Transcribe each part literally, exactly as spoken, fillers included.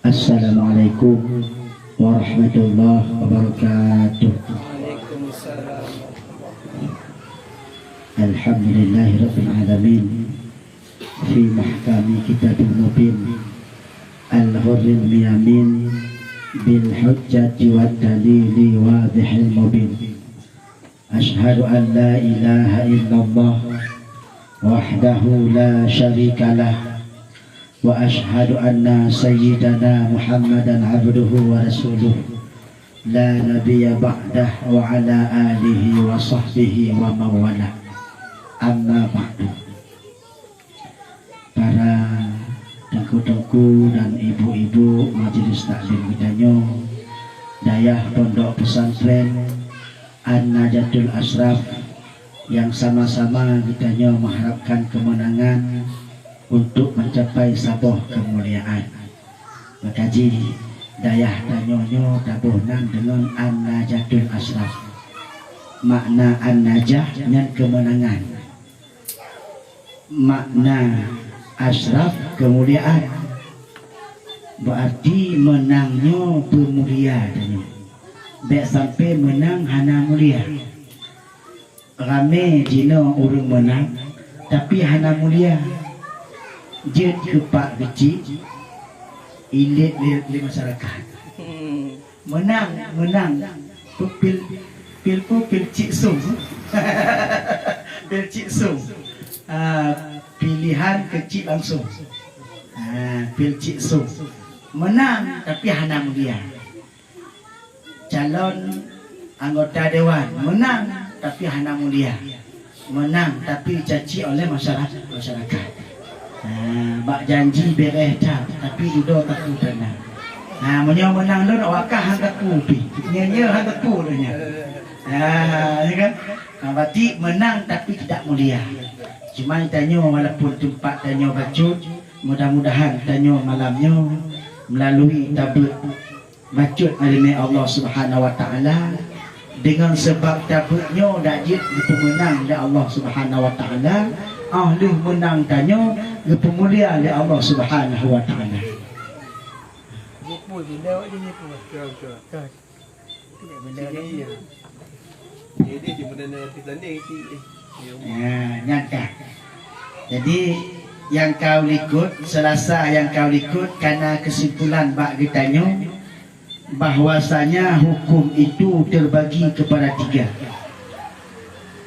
Assalamualaikum warahmatullahi wabarakatuh. Alhamdulillahirabbil alamin. Fi mahkami kitabil mubin. Al-hurril miyamin. Bil hujjati wad dalili wadihil mubin. Asyhadu an la ilaha illallah wahdahu la syarikalah, wa asyhadu anna sayyidana Muhammadan abduhu wa rasuluh, la nabiyya ba'dah, wa ala alihi wa sahbihi wa mawalah. Amma ba'du. Para teungku-teungku dan ibu-ibu majelis taklim geutanyoe, dayah pondok pesantren An-Najatul Asyraf nyang sama-sama geutanyoe meuharapkan keumeunangan untuk meucapai saboh keumuliaan. Maka jih dayah tanyoe nyoe taboh nan deungon An-Najatul Asyraf. Makna An-Najah nyan keumeunangan. Makna asyraf keumuliaan, berarti meunang nyoe peumulia tanyoe. Bèk sampoe meunang hana mulia. Ramé jinoe ureueng meunang, tapi hana mulia. Jeuet keu pak keuchik, ilét lé, lé masyarakat. Meunang, meunang. Pil, pil pu, pil cik sung. Pil cik sung. Ah, pilihan keuchik langsung. Ah, pil cik sung. Meunang, tapi hana mulia. Calon anggota dewan meunang, tapi hana mulia. Meunang, tapi dicaci oleh masyarakat, masyarakat. Ha, bak janji bèrèh that, tapi dudoe kaku teunang. Ha, meunyoe meunang lôn, awak kah han kaku pih. Nyoe-nyoe han kaku lôn nyan. Ha, ya kan? Ha, berarti meunang tapi tidak mulia. Cuma tanyoe walaupun teumpat tanyoe bacut, mudah-mudahan tanyoe malam nyoe melalui tabeuet bacut ileumèe Allah Subhanahu wa Taala, deungon sabab tabeuet nyoe dak jeuet geupeumeunang lé Allah Subhanahu wa Taala, óh lheueh meunang tanyoe geupeumulia lé Allah Subhanahu wa Taala. Jipui bila awak jipui. Betul, betul. Betul. Betul, bila Sini, ya. Jadi, di mana nak pergi tanding, di, eh, di rumah. Ya, nyan ka. Jadi, nyang ka likot, Selasa nyang ka likot, kana keusimpulan bak geutanyoe, bahwasanya hukum itu terbagi kepada tiga.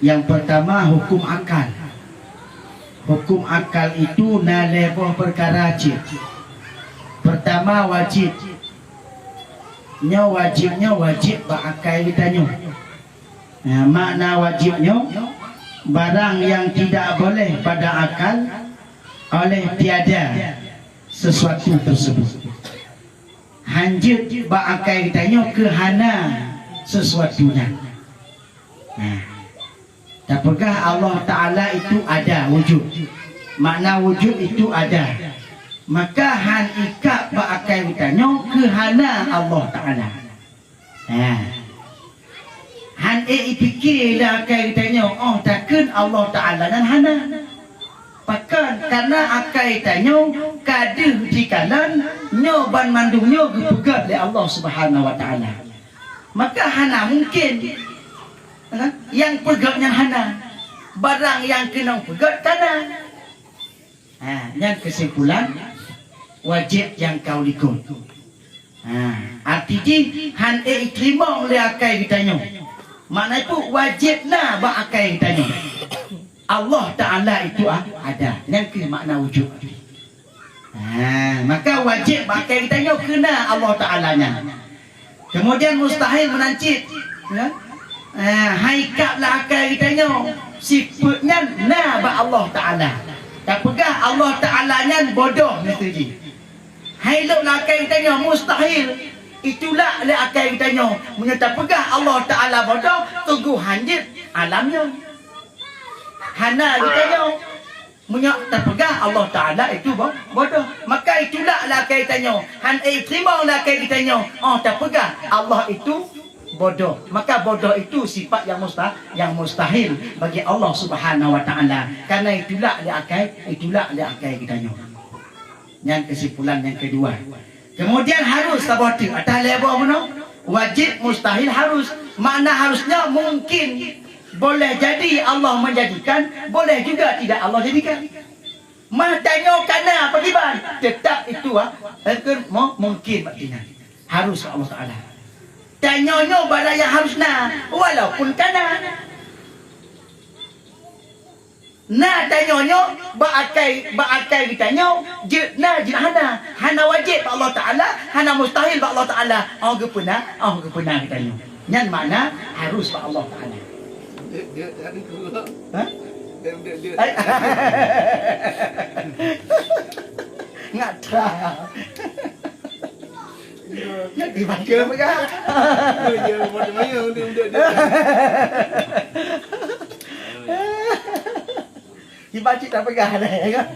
Yang pertama, hukum akal. Hukum akal itu na lhèe boh peukara cit. Pertama, wajéb. Nyoe wajéb, nyoe wajéb bak akai geutanyoe. Nah, makna wajéb nyoe, barang yang tidak boleh pada akal oleh tiada sesuatu tersebut. Han jeuet bak akai geutanyoe keu hana sesuatu nyan. Nah, tapeugah Allah Taala itu ada, wujud. Makna wujud itu ada. Maka han ikab bak akai geutanyoe keu hana Allah Taala. Nah. Han ék ipike lé akai geutanyoe, oh, takheun Allah Taala nyan hana. Pakon? Karena akai tanyoe ka deuh jikalon nyoe banmandum nyoe geupeugét lé Allah Subhanahu wa Taala. Maka hana mungken, ha, nyang peugét nyan hana. Barang nyang keunong peugét ka na. Ha, nyan keusimpulan wajéb nyang ka u likot. Ha, arti jih han ék iteurimong lé akai geutanyoe. Makna itu wajéb na bak akai geutanyoe. Allah Taala itu a-, ada. Nyan keuh makna wujud. Ha, maka wajéb bak akai geutanyoe keu na Allah Taala nyan. Kemudian mustahil meunan cit, ya. Ha, han ikab lé akai geutanyoe sifeuet nyan na bak Allah Taala. Tapeugah Allah Taala nyan bodoh miseue jih. Han ilok lé akai geutanyoe, mustahil. Itulak lé akai geutanyoe. Meunyoe tapeugah Allah Taala bodoh, teungku han jeuet alam nyoe. Hana geutanyoe. Meunyoe tapeugah Allah Taala itu bo-, bodoh, maka itulak lé akai geutanyoe. Han ék iteurimong lé akai geutanyoe. Oh, tapeugah Allah itu bodoh. Maka bodoh itu sifat yang musta-, yang mustahil bagi Allah Subhanahu wa Taala. Karena itulak lé akai, itulak lé akai geutanyoe. Nyan kesimpulan nyang kedua. Kemudian harus saboh teuk, atah lhèe boh bunoe, wajib, mustahil, harus. Makna harusnya mungkin, boleh jadi Allah menjadikan, boleh juga tidak Allah jadikan. Mah tanyoe kana pakriban, tetap itu, ah, eh, ke-, mu-, mungkin bak tingan. Harus Allah Taala. Tanyoe nyoe barang nyang harus na, walaupun kana. Na tanyoe nyoe, bak akai, bak akai geutanyoe, jeuet na, jeuet hana. Hana wajéb bak Allah Taala, hana mustahil bak Allah Taala. Oh geupeuna, oh geupeuna geutanyoe. Nyan makna harus bak Allah Taala. Dia, dia cari gula. Hah? Dia, dia, dia. Ai. Ngat dah. Ngat dibaca peugah. Ya, macam mana dia, dia, dia. Dibaca tak peugah dah, ya kan?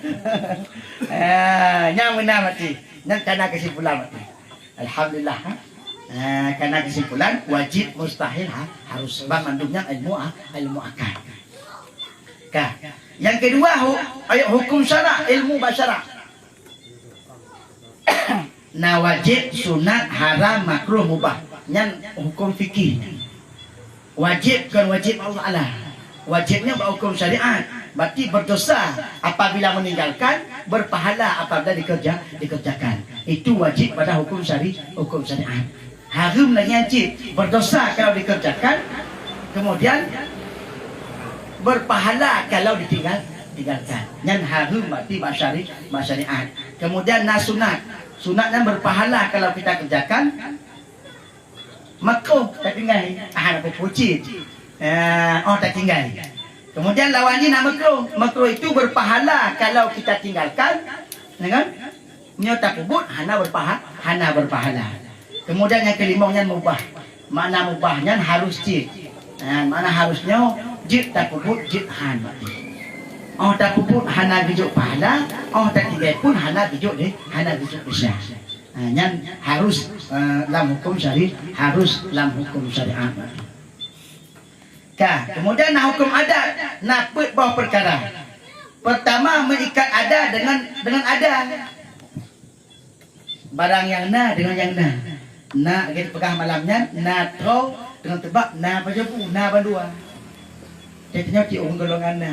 Ah, nyang beuna mati. Nyang kana kesimpulan mati. Alhamdulillah, ha? Ah, kana kesimpulan, wajib, mustahil, ha? Harus. Sebab mandum nyan ilmu, ha? Ilmu akal. Ka. Yang kedua, hu-, ayat hukum syarak, ilmu bak syarak. Na wajib, sunat, haram, makruh, mubah. Nyan hukum fikih. Wajib kon wajib Allah Taala. Wajibnya bak hukum syariat. Berarti berdosa apabila meninggalkan, berpahala apabila dikerja, dikerjakan. Itu wajib pada hukum syari-, hukum syariat. Haram lagi nyan cit, berdosa kalau dikerjakan, kemudian berpahala kalau ditinggal, tinggalkan. Nyan haram berarti bak syari-, bak syariat. Kemudian na sunat. Sunat nyan berpahala kalau kita kerjakan, makruh tatinggai. Ah, nak pucit. Ah, oh, tatinggai. Kemudian lawan jih na makruh. Makruh itu berpahala kalau kita tinggalkan, ya kan? Nyoe tapeubuet hana berpaha-, hana berpahala. Kemudian nyang kelimong nyan mubah. Makna mubah nyan harus cit. Ha, makna harus nyoe jeuet tapeubuet jeuet han. Oh tapeubuet hana geujok pahala, oh tatinggai pun hana geujok deh, hana geujok desya. Ha, nyan harus, eh, lam hukum syari harus lam hukum syariat. Ka, kemudian na hukum adat, na peuet boh peukara. Pertama, meuikat ada dengan, dengan ada. Barang nyang na dengan nyang na. Na, lagèe peugah malam nyan, na troe dengan teubab na pajoh bu, na bandua. Jadi nyoe ti ureueng golongan na.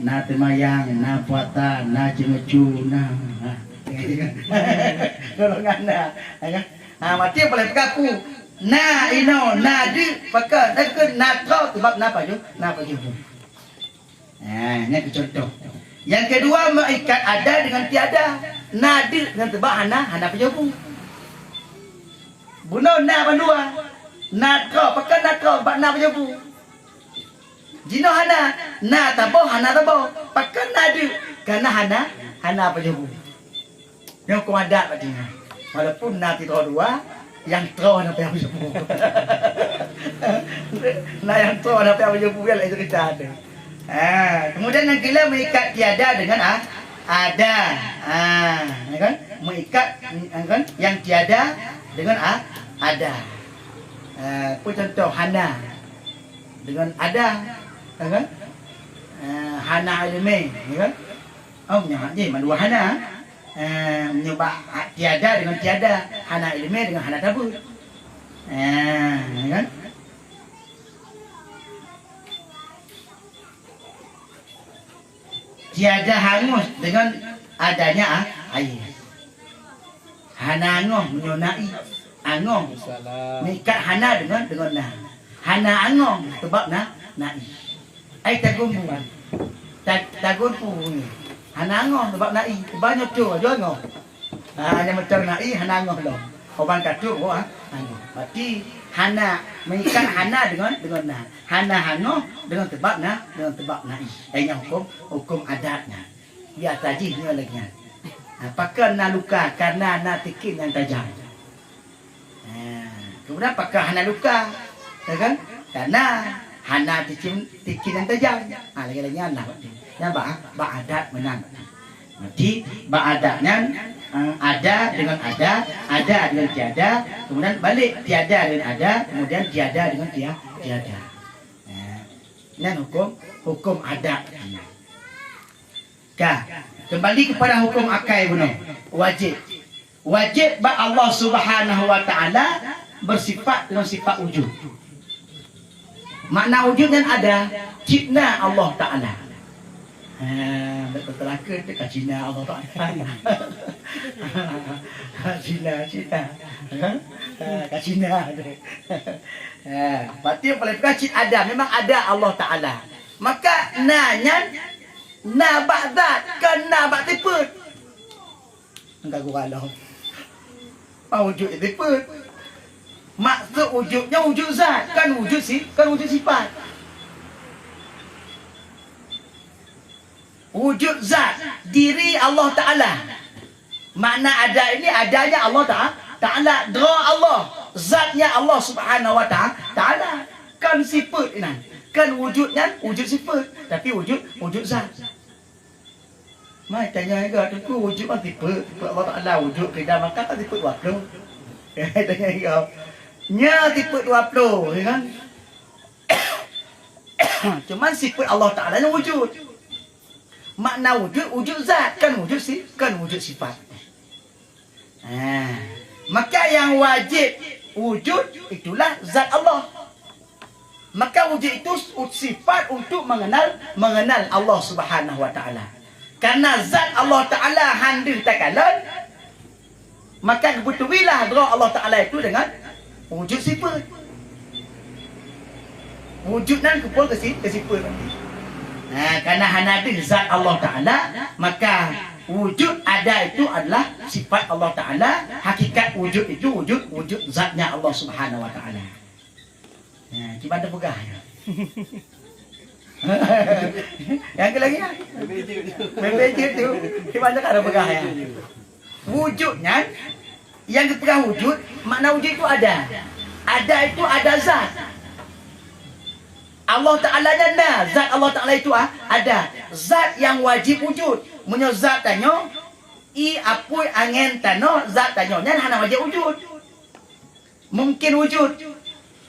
Na teumayang, na puasa, na ceumeucue, na, na. Golongan na. Ha, mati boleh peugah ku. Na inoe, na deuk, pakon, na deuk, na troe, sebab na pajoh, na pajoh bu. Ha, nyan keu contoh. Yang kedua, meuikat ada dengan tiada. Na deuk dengan sebab hana, hana pajoh bu. Bunoe na bandua. Na troe, pakon na troe, sebab na pajoh bu. Jinoe hana, na saboh hana saboh. Pakon na deuk? Kana hana, hana pajoh bu. Nyoe huköm adat bak tingan. Walaupun na sidroe dua, nyang troe hana payah pajoh bu. Na nyang troe hana payah pajoh bu, nyan laén ceurita teuh. Ha, kemudian nyang keulhèe meuikat tiada dengan a-, ada. Ha, ya kan? Meuikat, ya kan? Yang tiada dengan a-, ada. Ha, peue contoh hana dengan ada, ya kan? Ha, hana ileumèe, ya kan? Oh, meunyoe hak jih mandua hana. Eh, meunyoe bak tiada dengan tiada, hana ileumèe dengan hana tabeuet. Eh, kan? Tiada hangus dengan adanya a-, air. Hana angoh meunyoe na ié. Angoh. Salam. Meuikat hana deungon, deungon na. Hana angoh teubab na, na ié. Ai taguen bu. Ta-, taguen bu nyoe. Hana angoh teubab na ié. Teubab nyoe tu, ajo angoh. Ha, nyang meuteun na ié hana angoh lom. Hoban ka trok, ha, angoh. Berarti hana, meuikat hana deungon, deungon na. Hana angoh deungon teubab na, deungon teubab na ié. Ai nyan huköm, huköm adat nyan. Biasa jih nyoe lagèe nyan. Ha, pakon na luka? Karena na tikin nyang tajam. Ha, kemudian pakon hana luka? Ya kan? Karena hana tikin, tikin nyang tajam. Ha, lagèe-lagèe nyan lah. Nyan bak, bak adat meunan. Berarti bak adat nyan, eh, ada dengan ada, ada dengan tiada, kemudian balik tiada dengan ada, kemudian tiada dengan tia-, tiada. Ha, nyan huköm, huköm adat. Ka. Kembali kepada hukum akai bunoe, wajib. Wajib bak Allah Subhanahu wa Taala bersifat dengan sifat wujud. Makna wujud nyan ada, cit na Allah Taala. Ha, betul ke tu ka cit na Allah Taala. Cit na, cit na. Ha, ka cit na. Ha, berarti yang paling pokok cit ada, memang ada Allah Taala. Maka na nyan na bak zat, kan na bak sifat. Enggak gua lom. Mau wujud sifat. Maksud wujud nyan wujud zat, kan wujud si, kan wujud sifat. Wujud zat, diri Allah Taala. Makna ada ini adanya Allah Ta-, Taala, droe Allah, zatnya Allah Subhanahu wa Ta-, Taala. Kan sifat inan, kan wujud nyan wujud sifat, tapi wujud, wujud zat. Mai tanya juga, Teungku, wujud kan sifat, sifat Allah Taala, wujud, qidam, maka kan sifat dua puluh. Tanya juga. Nya sifat dua puluh, ya kan? Cuman sifat Allah Taala nyan wujud. Makna wujud, wujud zat, kan wujud si-, kan wujud sifat. Ha. Maka yang wajib wujud itulah zat Allah. Maka wujud itu sifat untuk mengenal, mengenal Allah Subhanahu wa Taala. Karena zat Allah Taala han deuh takalon, maka geupeuteubilah droe Allah Taala itu dengan wujud sifat. Wujud nyan geupeu keu si-, keu sifat. Nah, karena hana deuh zat Allah Taala, maka wujud ada itu adalah sifat Allah Taala, hakikat wujud itu wujud, wujud zatnya Allah Subhanahu wa Taala. Nah, kiban teupeugah ya. Yang ke lagi ya? Bebek jeuet tu. Kiban teuka teupeugah ya. Wujud nyan, yang geupeugah wujud, makna wujud itu ada. Ada itu ada zat. Allah Taala nyan na, zat Allah Taala itu a-, ada. Zat yang wajib wujud. Meunyoe zat tanyoe, ie, apui, angén, tanoh, zat tanyoe nyan hana wajib wujud. Mungkin wujud.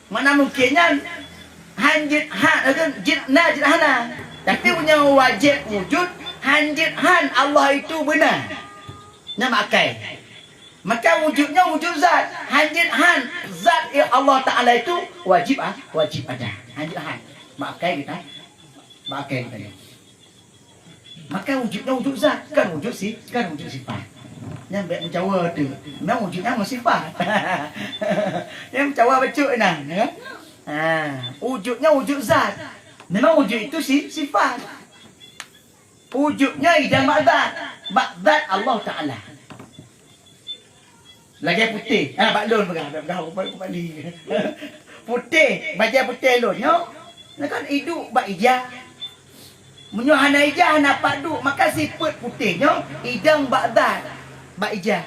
Makna mungkin nyan han jeuet han, eh, jeuet na, jeuet hana. Tapi meunyoe wajib wujud, han jeuet han Allah itu beuna. Nyan makai. Maka wujud nyoe wujud zat. Han jeuet han zat Allah Taala itu wajib, ah, wajib ada. Han jeuet han. Makai kita. Makai kita nyoe. Maka wujud nyoe wujud zat, kan wujud si-, kan wujud sifat. Nyan bèk meucawa tu. Nyan wujud nyan sifat. Nyan meucawa bacut nyan, ya. Ha, wujud nyoe wujud zat. Memang wujud itu si-, sifat. Wujud nyoe idang bak zat, bak zat Allah Taala. Lagèe putéh. Ha, bak lôn peugah, bak peugah, bak, bak ni. Putéh, bajèe putéh lôn nyoe, nyoe kan iduek bak ija. Meunyoe hana ija, hana pat duek, maka sifeuet putéh nyoe idong bak zat, bak ija.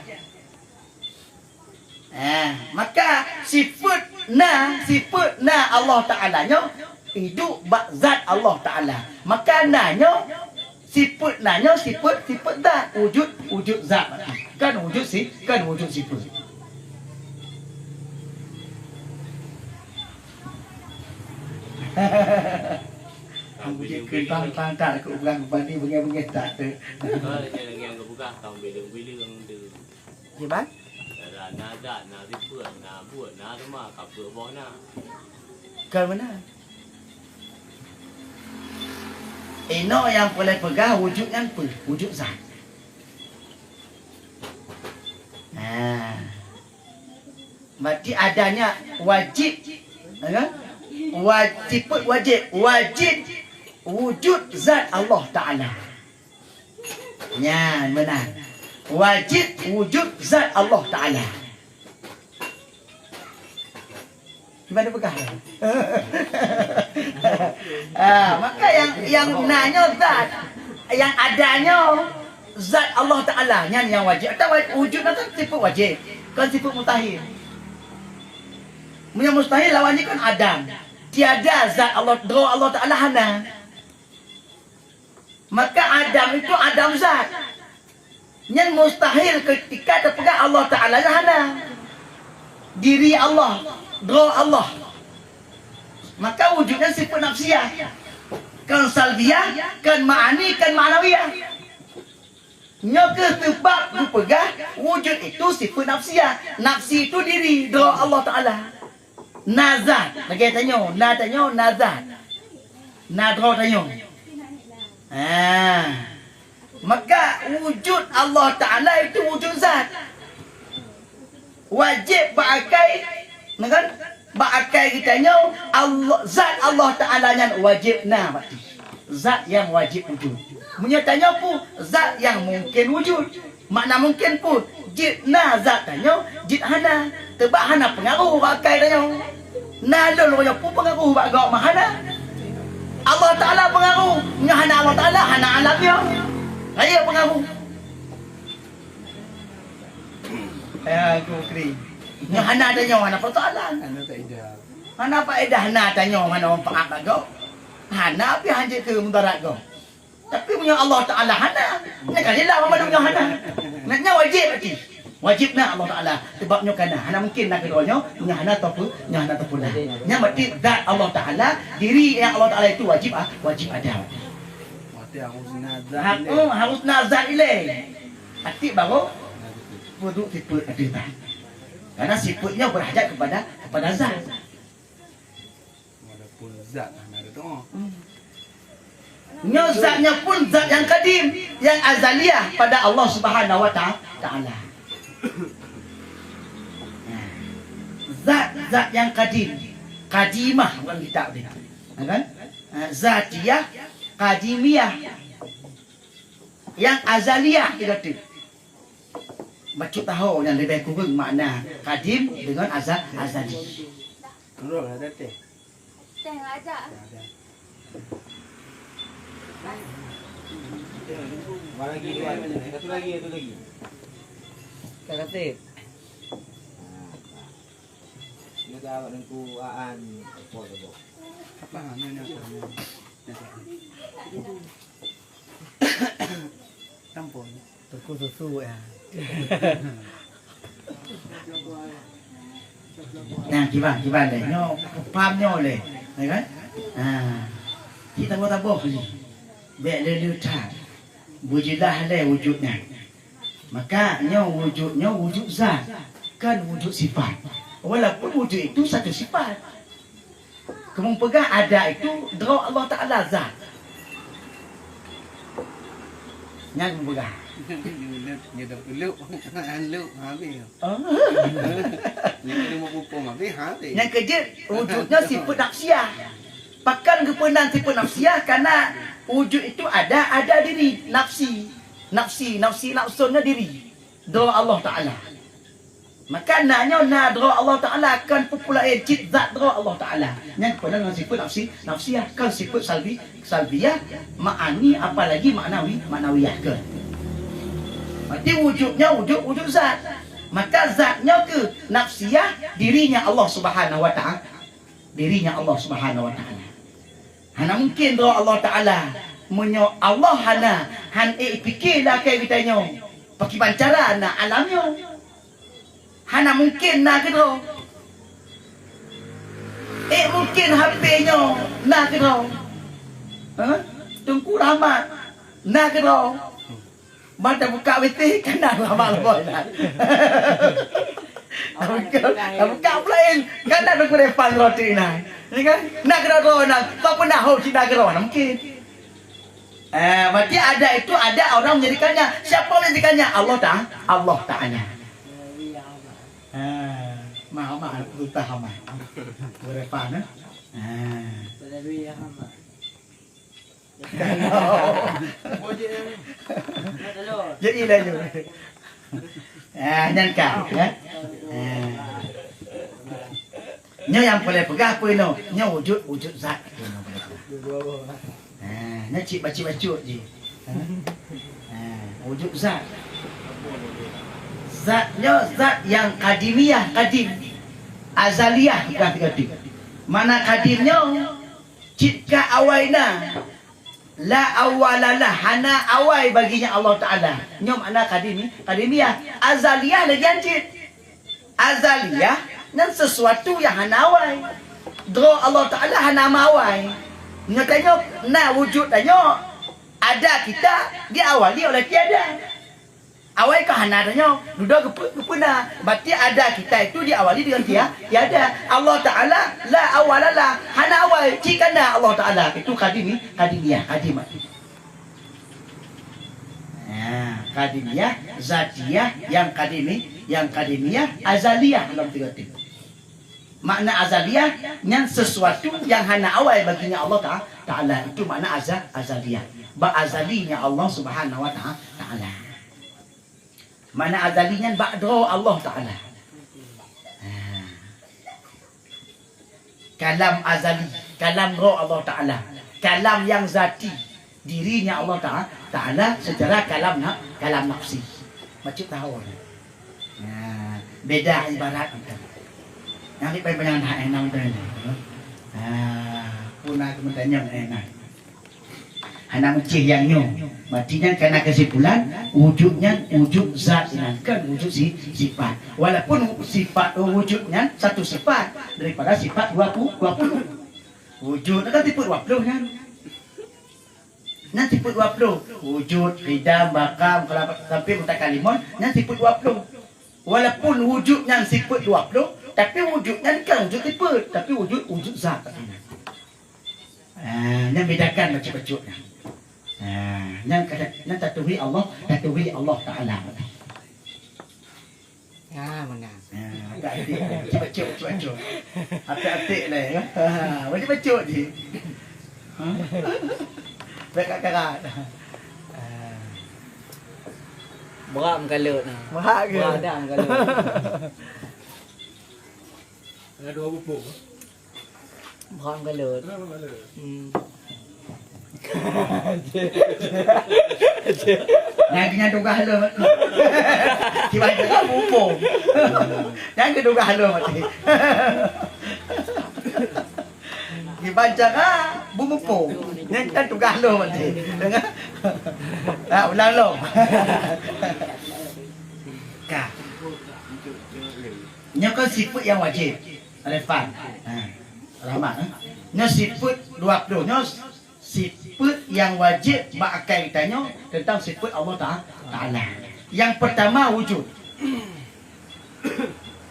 Ha, maka sifeuet na, sifeuet na Allah Taala nyoe iduek bak zat Allah Taala. Maka na nyoe Sifeuet na nyoe sifeuet, sifeuet zat, wujud, wujud zat. Kan wujud si-, kan wujud sifeuet. Hang bujik keu tang-tang tak keu urang bani beungèh-beungèh tak tu. Ka lagèe nyang geupeugah tang bileueng-bileueng tu. Ji ban? Dara na zat, na sifeuet, na buet, na teuma, ka peuet boh na. Kon meunan. Inoe nyang peureulèe peugah wujud nyan peue? Wujud zat. Nah. Berarti adanya wajib, ya kan? Wa-, sifeuet wajib, wajib wujud zat Allah Taala. Nyan meunan. Wajib wujud zat Allah Taala. Gimana peugah? Ah, maka yang, yang na nyoe zat, yang ada nyoe zat Allah Taala, nyan nyang wajib. Atawa wujud nyan kan sifeuet wajib, kon sifeuet mustahil. Meunyoe mustahil lawan jih kan adam. Tiada zat Allah, droe Allah Taala hana. Maka adam itu adam zat. Nyan mustahil ketika teupeugah Allah Taala nyan hana. Diri Allah, droe Allah. Maka wujud nyan sifeuet nafsiah. Kon salbiah, kon ma'ani, kon ma'nawiyah. Nyoe keuh seubab geupeugah wujud itu sifeuet nafsiah. Nafsi itu diri, droe Allah Taala. Na zat, lagée tanyoe, na tanyoe, na zat. Na droe tanyoe. Ah. Maka wujud Allah Taala itu wujud zat. Wajéb bak akai, kan? Bak akai geutanyoe, Allah, zat Allah Taala nyan wajéb na, berarti. Zat nyang wajéb wujud. Meunyoe tanyoe peue, zat nyang mungken wujud. Makna mungken peue? Jeuet na zat tanyoe, jeuet hana. Teubak hana peungaroh bak akai tanyoe. Na lôn, lôn nyoe peue peungaroh bak gob meuhana? Allah Taala peungaroh. Nyoe hana Allah Taala, hana alam nyoe. Rayeuk peungaroh. Ya, aku kering. Nyoe hana tanyoe, hana persoalan. Hana faedah. Hana faedah, hana tanyoe, hana manfaat bak gob. Hana pih hanjeuet keu mudarat gob. Tapi meunyoe Allah Taala hana, nyan ka jeulaih banmandum nyoe hana. Nyan, nyan wajéb berarti. Wajéb na Allah Taala. Sebab nyoe ka na, hana mungken na keudroe nyoe, nyoe hana ataupun, nyoe hana ataupun na. Nyan berarti zat Allah Taala, diri nyang Allah Taala itu wajéb, ah, wajéb ada. Berarti harus na zat Ha, ilée. Oh, harus na zat ilée. Atik baru peuduek sifeuet ada zat. Karena sifeuet nyoe berhajat kepada, kepada zat. Walaupun zat hana ada tu. Nyoe zat nyoe pun zat nyang kadim, nyang azaliyah pada Allah Subhanahu wa ta-, Taala. Zat-zat nyang kadim, kadimah bukan kitab ni. Ya kan? Ha, zatiyah, kadimiyah. Nyang azaliyah di situ. Bacut tahu nyang lebih kurang makna kadim dengan aza-, azali. Nurul, ada teh? Teh ajak. Ada. Dua lagi, dua. Satu lagi, satu lagi. Kak Katib. Ini dah awak Teungku Aan, apa tu, Bu? Apa? Ni, ni, apa? Ni, ni. Tampon. Teungku susu, ya. Nah, kiban, kiban lé. Nyoe, paham nyoe lé. Ya kan? Ha. Kita buat apa ni? Bèk lé-lé that. Beujeulaih lé wujud nyan. Maka nyoe wujud, nyoe wujud zat, kon wujud sifat. Walaupun wujud itu satu sifat. Kamoe peugah ada itu droe Allah Taala zat. Nyan kamoe peugah. Nyoe dah uluk, uluk habis. Oh. Nyoe dah mupung habis, habis. Nyang keujeuet, wujud nyoe sifeuet nafsiah. Pakon geupeunan sifeuet nafsiah? Karena wujud itu ada, ada diri, nafsi. Nafsi, nafsi, nafsun nyoe diri. Droe Allah Taala. Maka na nyoe na droe Allah Taala, kon peue-peue laén, cit zat droe Allah Taala. Nyan peue ngon sifeuet nafsi, nafsiah, kon sifeuet salbi, salbiah, ma'ani, apalagi maknawi, maknawiyah, kon. Berarti wujud nyoe wujud, wujud zat. Maka zat nyoe keuh nafsiah, dirinya Allah Subhanahu wa Ta'ala. Dirinya Allah Subhanahu wa Ta'ala. Hana mungken droe Allah Taala. Meunyoe Allah hana, han ék pike lakée geutanyoe, pakriban cara na alam nyoe? Hana mungken na keudroe. Ék mungken H P nyoe na keudroe? Hah? Teungku Rahmat na keudroe? Ban tabuka W C, kana lama-lama inan. Tabuka, tabuka pula in, kana Teungku Repan roti inan. Ya kan? Na keudroe-droe inan, tak pernah ho cit na keudroe, na mungkin. Eh, berarti ada itu, ada orang menjadikannya. Siapa menjadikannya? Allah Ta-, Allah Ta'ala. Ah, mah, mah, Teungku Repan, eh? Ah. Jadi laju. Ah, nyan ka, ya. Ah. Nyoe nyang peureulée peugah peue nyoe? Nyoe wujud, wujud zat. Ah, nyoe cit bacut-bacut jih. Ah. Ah, wujud zat. Zat nyoe zat nyang kadimiyah, kadim. Azaliyah peugah sigoe teuk. Makna kadim nyoe cit ka awai na. La awwala lah, hana awai baginya Allah Ta'ala. Nyoe makna kadimi-, kadimiyah. Azaliyah lagée nyan cit. Azaliyah nyan sesuatu nyang hana awai. Droe Allah Ta'ala hana meuawai. Nyoe tanyoe na wujud tanyoe. Ada kita diawali oleh tiada. Awai ka hana tanyoe, dudoe geupeu-, geupeuna. Berarti ada kita itu diawali dengan tia-, tiada. Allah Ta'ala la awwala lah, hana awai, cit ka na Allah Ta'ala. Itu kadimi-, kadimiyah, kadimat. Ya, kadimiyah, zatiyah, yang kadimi-, yang kadimiyah, azaliyah dalam tiga tipe. Makna azaliyah nyan sesuatu yang hana awai baginya Allah Ta-, Ta'ala. Itu makna aza-, azaliyah. Ba azalinya Allah Subhanahu wa Ta-, Ta'ala. Makna azali nyan bak droe Allah Ta'ala. Ha. Kalam azali, kalam droe Allah Ta'ala. Kalam yang zati, dirinya Allah Ta-, Ta'ala secara kalam na-, kalam nafsi. Macam tahu. Ha, beda ibarat macam. Nyang di pai penyang dah enam dah ni. Ha, pun nak kemudian nyang enam. Hana meucéh nyang nyoe. Berarti nyan kana kesimpulan, wujud nyan wujud zat nyan, kon wujud si-, sifat. Walaupun sifat, wujud nyan satu sifat daripada sifat dua puluh, dua puluh. Wujud kan sifat dua puluh nyan. Nyan sifat dua puluh. Wujud, qidam, baqa, mukhalafat, sampai mutakallimun, nyan sifat dua puluh. Walaupun wujud nyan sifat dua puluh, tapi wujud nyan kan wujud sifat, tapi wujud, wujud zat. Ah, nyan bedakan bacut-bacut nyan. Ah, nyan kata, nyan taturi Allah, taturi Allah Ta'ala. Ah, meunan. Ah, atik-atik. Bacut-bacut, bacut-bacut. Atik-atik leh, ya. Ah, bacut-bacut je. Ha? Baik kat karat. Ah. Berat meukalut nah. Berat ke? Berat dah meukalut. Ada dua bubuk. Bang Galut. Hmm. Nyang keuh nyan tugaih lôn. Kiban cara bumupông. Nyang keuh tugaih lôn maté. Kiban cara bumupông. Nyan kan tugaih lôn maté. Dengar? Ha, ulang lom. Ka. Nyoe kan sifat nyang wajéb. Alefan. Ha. Rahmat, eh. Nyoe sifat dua puluh. Nyoe sifat nyang wajéb bak akai geutanyoe teuntang sifat Allah Ta-, Ta'ala. Nyang peurtama wujud.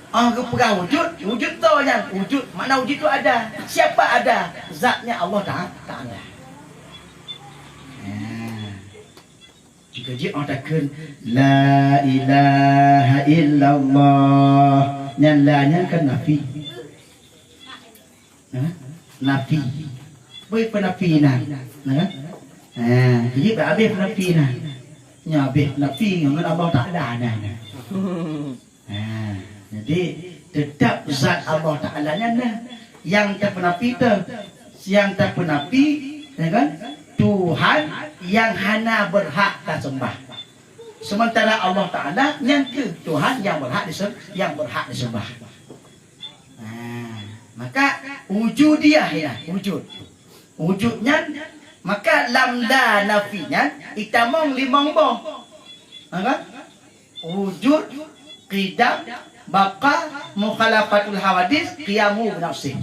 Ah, geupeugah wujud, wujud toh nyan. Wujud, makna wujud tu ada. Siapa ada? Zatnya Allah Ta-, Ta'ala. Ha. Jika jih orang takheun, "La ilaha illallah." Nyan la nyan kan nafi. Ha? Nafi. Beu penafi na. Na kan? Ha, jadi beu habéh penafi na. Nya habéh penafi ngon Allah Ta'ala na. Ha, jadi tetap zat Allah Ta'ala nyan na. Nyang tapeunafi teuh, nyang tapeunafi, ya kan? Tuhan nyang hana berhak taseumbah. Sementara Allah Ta'ala nyan keuh Tuhan nyang berhak disem-, nyang berhak diseumbah. Ha, maka wujudiyah ya, wujud. Wujud nyan, maka lam la nafi nyan itamong limong boh. Ha kan? Wujud, qidam, baqa, mukhalafatul hawadis, qiyamu binafsih.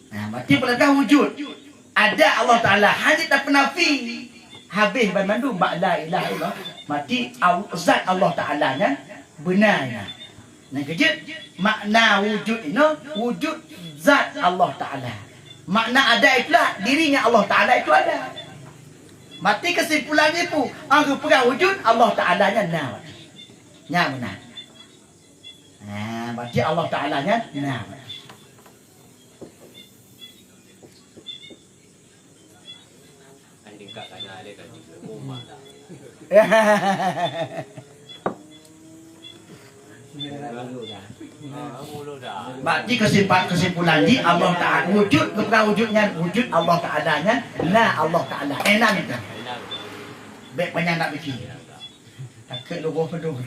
Nah, berarti peugah wujud. Ada Allah Ta'ala, hana tapeunafi. Habéh banmandum bak la ilaha illallah. Berarti au-, zat Allah Ta'ala nyan beuna nyan. Nyang keujeuet, makna wujud inoe, wujud zat Allah Ta'ala. Makna ada itulah dirinya Allah Ta'ala itu ada. Berarti kesimpulan jih peue? Ah, geupeugah wujud Allah Ta'ala nyan na. Nyan meunan. Nah, berarti Allah Ta'ala nyan na. Berarti kesimpa-, kesimpulan jih Allah Ta'ala wujud, bukan wujud nyan, wujud Allah Ta'ala nyan, na Allah Ta'ala. Eh, na minta. Bèk panyang nak pikir. Takheun lôn roh peudong.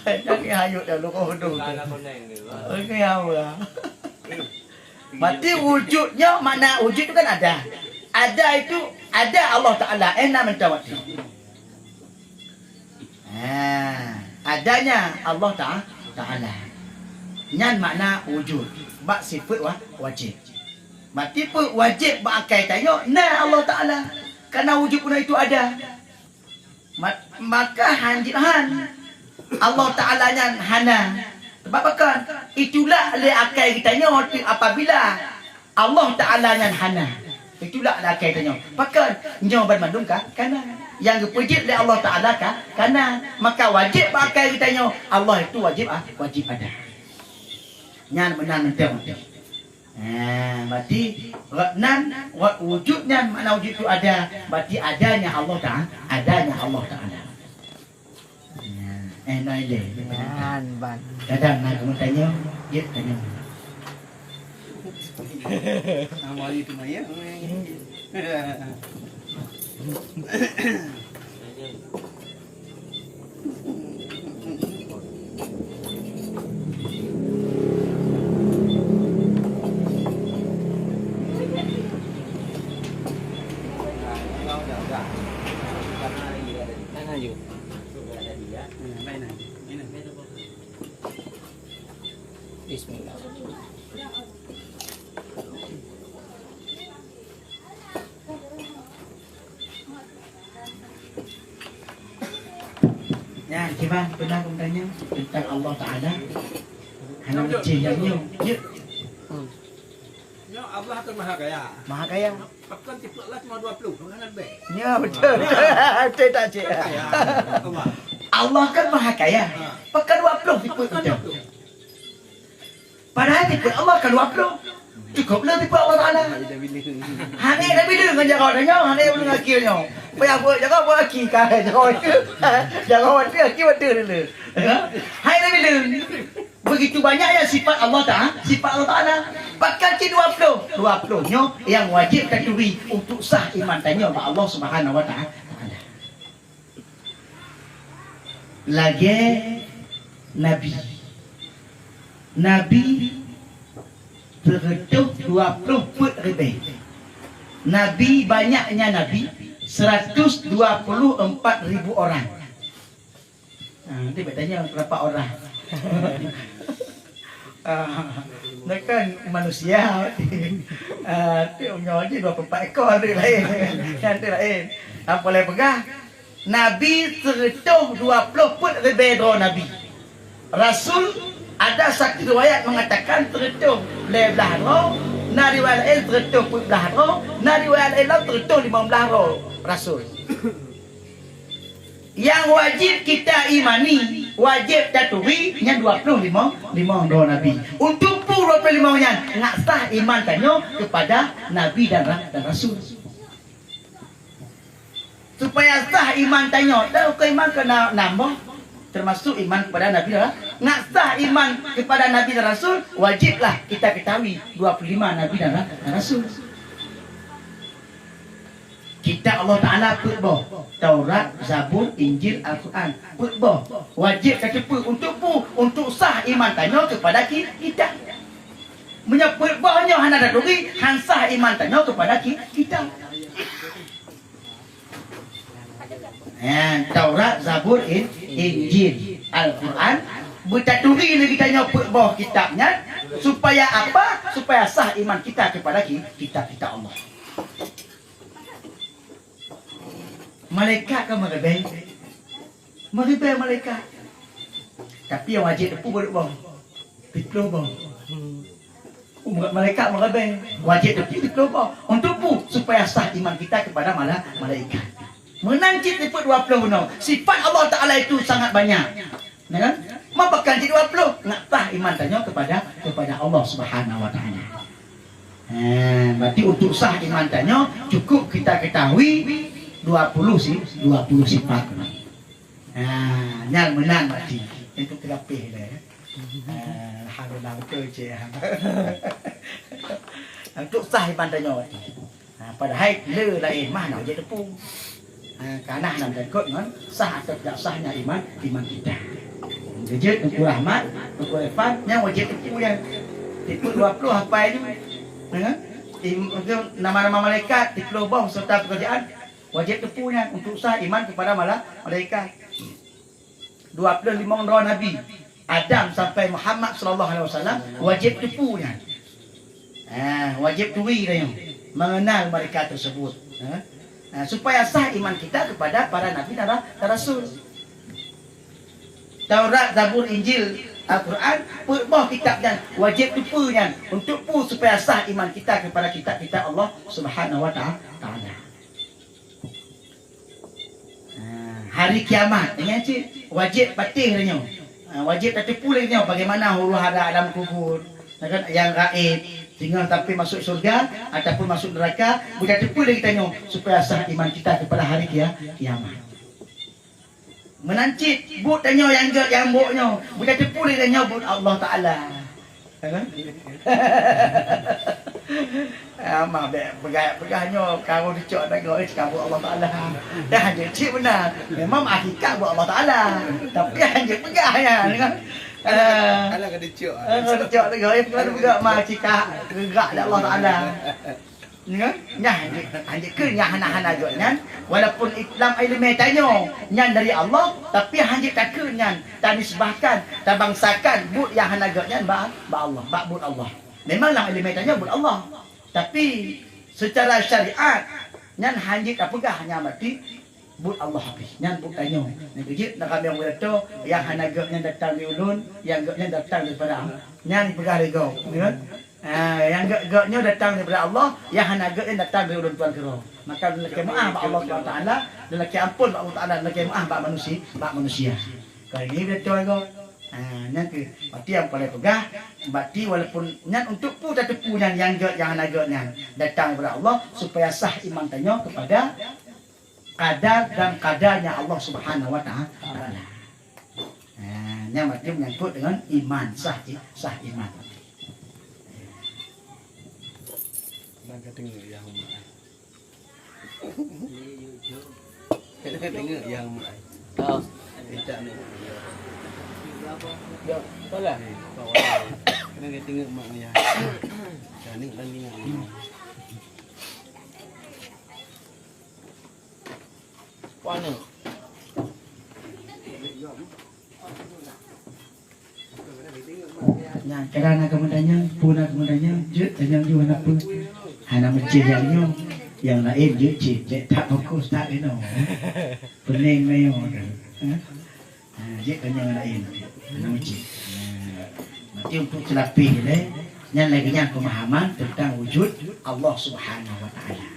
Jangan hayut dah lôn roh peudong. Oke, ya Allah. Berarti wujud nyoe makna wujud tu kan ada. Ada itu, ada Allah Ta'ala. Eh, na mantong waktu. Ha, adanya Allah Ta-, Ta'ala. Nyan makna wujud. Bak sifat wa-, wajib. Berarti peue wajib bak akai tanyoe na Allah Ta'ala. Karena wujud pun itu ada. Ma-, maka hanjeuet han. Allah Ta'ala nyan hana. Sebab apa kan? Itulak lé akai geutanyoe apabila Allah Ta'ala nyan hana. Itulak lé akai tanyoe. Pakon? Nyoe banmandum ka, kana. Nyang geupeujeuet lé Allah Ta'ala ka, kana. Maka wajéb bak akai geutanyoe, Allah itu wajéb, ah, wajéb ada. Nyan meunan mantong. Ha, berarti rot nan, rot wujud nyan makna wujud tu ada. Berarti adanya Allah Ta'ala, adanya Allah Ta'ala. Ya, eh, nah, ile. Nyan ban. Kadang nak kamu tanya, dia tanya. Awali tu maya. Bismillah. Nyan, kiban pernah kamu tanya tentang Allah Ta'ala? Hana meucih nyang nyoe. Ya. Nyoe Allah kan Maha Kaya. Maha Kaya. Pakon tipe Allah cuma dua puluh, kan lebih. Ya, betul. Betul tak, Cik? Kaya. Allah. Allah kan Maha Kaya. Ha. Pakon dua puluh tipe Pakon kita? Dua puluh. Padahai tipe Allah ka dua ploh. Cukup le tipe Allah Taala. Hana tabila ngon jaroe tanyoe, hana tabila ngon aki nyoe. Payah buet jaroe, buet aki ka jaroe tu. Jaroe tu, aki beutôi dulu. Ya? Hai tabila. Begitu banyaknya sifat Allah Taala, sifat Allah Taala. Bahkan cit dua ploh. Dua ploh nyoe nyang wajéb taturi untuk sah iman tanyoe bak Allah Subhanahu wa Taala. Lagée Nabi. Nabi sireutoh dua ploh peuet ribée. Nabi banyaknya nabi, seratus dua puluh empat ribu orang. Ha, nanti bertanya berapa orang. Ah, nyan kan manusia. Ah, tu nyoe jih dua puluh empat ekor tu laén. Nyan tu laén. Apa lé peugah? Nabi sireutoh dua ploh peuet ribée droe nabi. Rasul, ada satu riwayat mengatakan sireutoh lhée blaih droe, na riwayat laén sireutoh peuet blaih droe, na riwayat laén lom sireutoh limong blaih droe rasul. Nyang wajéb kita imani, wajéb taturi nyan dua ploh limong, limong droe nabi. Untuk peue dua ploh limong nyan, nak sah iman tanyoe kepada nabi dan ra-, dan rasul. Supaya sah iman tanyoe, dan ukeue iman keu na-, nam boh, termasuk iman kepada nabi dan ra-, nak sah iman kepada nabi dan rasul, wajéblah kita ketahui dua puluh lima nabi dan ra-, dan rasul. Kitab Allah Taala peuet boh, Taurat, Zabur, Injil, Al-Quran. Peuet boh. Wajéb tateupeue untuk peue? Untuk sah iman tanyoe kepada ki-, kitab. Meunyoe peuet boh nyoe hana taturi, han sah iman tanyoe kepada ki-, kitab. Ya, Taurat, Zabur, In-, Injil, Al-Quran. Beutaturi lé geutanyoe peuet boh kitab nyan. Supaya apa? Supaya sah iman kita kepada ki-, kitab-kitab Allah. Malaikat kan meuribée? Meuribée malaikat. Tapi nyang wajéb teupeu baru boh. Siploh boh. Umat malaikat meuribée. Wajéb teupeu siploh boh. Untuk peue? Supaya sah iman kita kepada mala-, malaikat. Meunan cit teupeu dua ploh bunoe. Sifat Allah Taala itu sangat banyak. Ya kan? Meupakan cit dua ploh, nak sah iman tanyoe kepada, kepada Allah Subhanahu wa Taala. Eh, berarti untuk sah iman tanyoe cukup kita ketahui dua puluh si-, dua puluh sifat. Ha, nyan meunan berarti. Itu teulapeh dah, ya. Ha, alhamdulillah betul cik. Untuk sah iman tanyoe berarti. Ha, padahai le laén mah nak wajéb teupeu. Ha, kana nan takot ngon sah atau tidak sahnya iman, iman kita. Jeuet Teungku Rahmat, Teungku Irfan, nyang wajéb teupeu nyan. Tipe dua puluh hafai nyoe. Ha? Im-, nama-nama malaikat, tipe boh serta pekerjaan, wajéb teupeu nyan untuk sah iman kepada mala-, malaikat. Dua puluh limong droe nabi, Adam sampai Muhammad sallallahu alaihi wasallam, wajéb teupeu nyan. Ha, wajéb turi tanyoe mengenal mereka tersebut. Ha? Nah, supaya sah iman kita kepada para nabi dan ra-, dan rasul. Taurat, Zabur, Injil, Al-Quran, peuet boh kitab nyan wajéb teupeue nyan. Untuk peue? Supaya sah iman kita kepada kitab-kitab Allah Subhanahu wa Taala. Ha, hari kiamat, ingat cit, wajéb patéh lé nyoe. Ha, wajéb tateupeue lé nyoe bagaimana huru hara alam kubur, ya kan, nyang gaéb, singoh tapi masuk syurga ataupun masuk neraka, beutateupeue lé geutanyoe supaya sah iman kita kepada hari kia-, kiamat. Meunan cit buet tanyoe nyang gét nyang bôk nyoe, beutateupeue lé tanyoe buet Allah Taala. Kan? Ah, mah bèk peugah-peugah nyoe karu dicok dagoe, eh, cit ka buet Allah Taala. Dah hanjeuet cit beuna. Memang hakikat buet Allah Taala. Tapi hanjeuet peugah nyan, kan? Ah. Alah ka dicok. Ah, ka dicok dagoe, eh, peugah mah cit ka geugak lé Allah Taala. Nyan, nyan, hanjeuet keu nyan hana-hana gét nyan, walaupun lam ileumèe tanyoe nyan dari Allah, tapi hanjeuet takheun nyan, tanisbahkan, tabangsakan buet nyang hana gét nyan bak, bak Allah, bak buet Allah. Memang lam ileumèe tanyoe buet Allah, tapi secara syariat nyan hanjeuet tapeugah nyan berarti buet Allah habéh. Nyan buet tanyoe. Nyan keuh jeuet na kami ureueng toh, nyang hana gét nyan datang di ulôn, nyang gét nyan datang daripada Allah. Nyan peugah lé gob, ya kan? Ah, nyang gét-gét nyoe datang daripada Allah, nyang hana gét nyan datang dari ulôn tuan keudroe. Maka lôn lakèe meu'ah bak Allah Subhanahu Wa Taala, lôn lakèe ampôn bak Allah Taala, lôn lakèe meu'ah bak manusia, bak manusia. Kali ini beutôi gob. Ah, nyan keuh. Berarti nyang paleng peugah, berarti walaupun nyan untuk peue tateupeue nyan nyang gét nyang hana gét nyan datang daripada Allah supaya sah iman tanyoe kepada qadar dan qadarnya Allah Subhanahu wa Ta'ala. Ha, nyan berarti menyangkut dengan iman, sah i-, sah iman. Bang ka teungeut ya umat. Ka teungeut ya umat. Oh. Minta ni. Ya, salah. Kena ka teungeut mak ya. Ka ni lagi nak. Pane? Nyan, kadang na kamoe tanyong, peue na kamoe tanyong, jeuet tanyong ju hana peue. Hana meucéh nyang nyoe, nyang laén jeuet cit, bèk that fokus that inoe. Peuneng meunoe tu. Ha? Ha, jeuet tanyong nyang laén. Hana meucéh. Ha. Berarti untuk seulapéh lé, nyan lagèe nyan pemahaman tentang wujud Allah Subhanahu wa Ta'ala.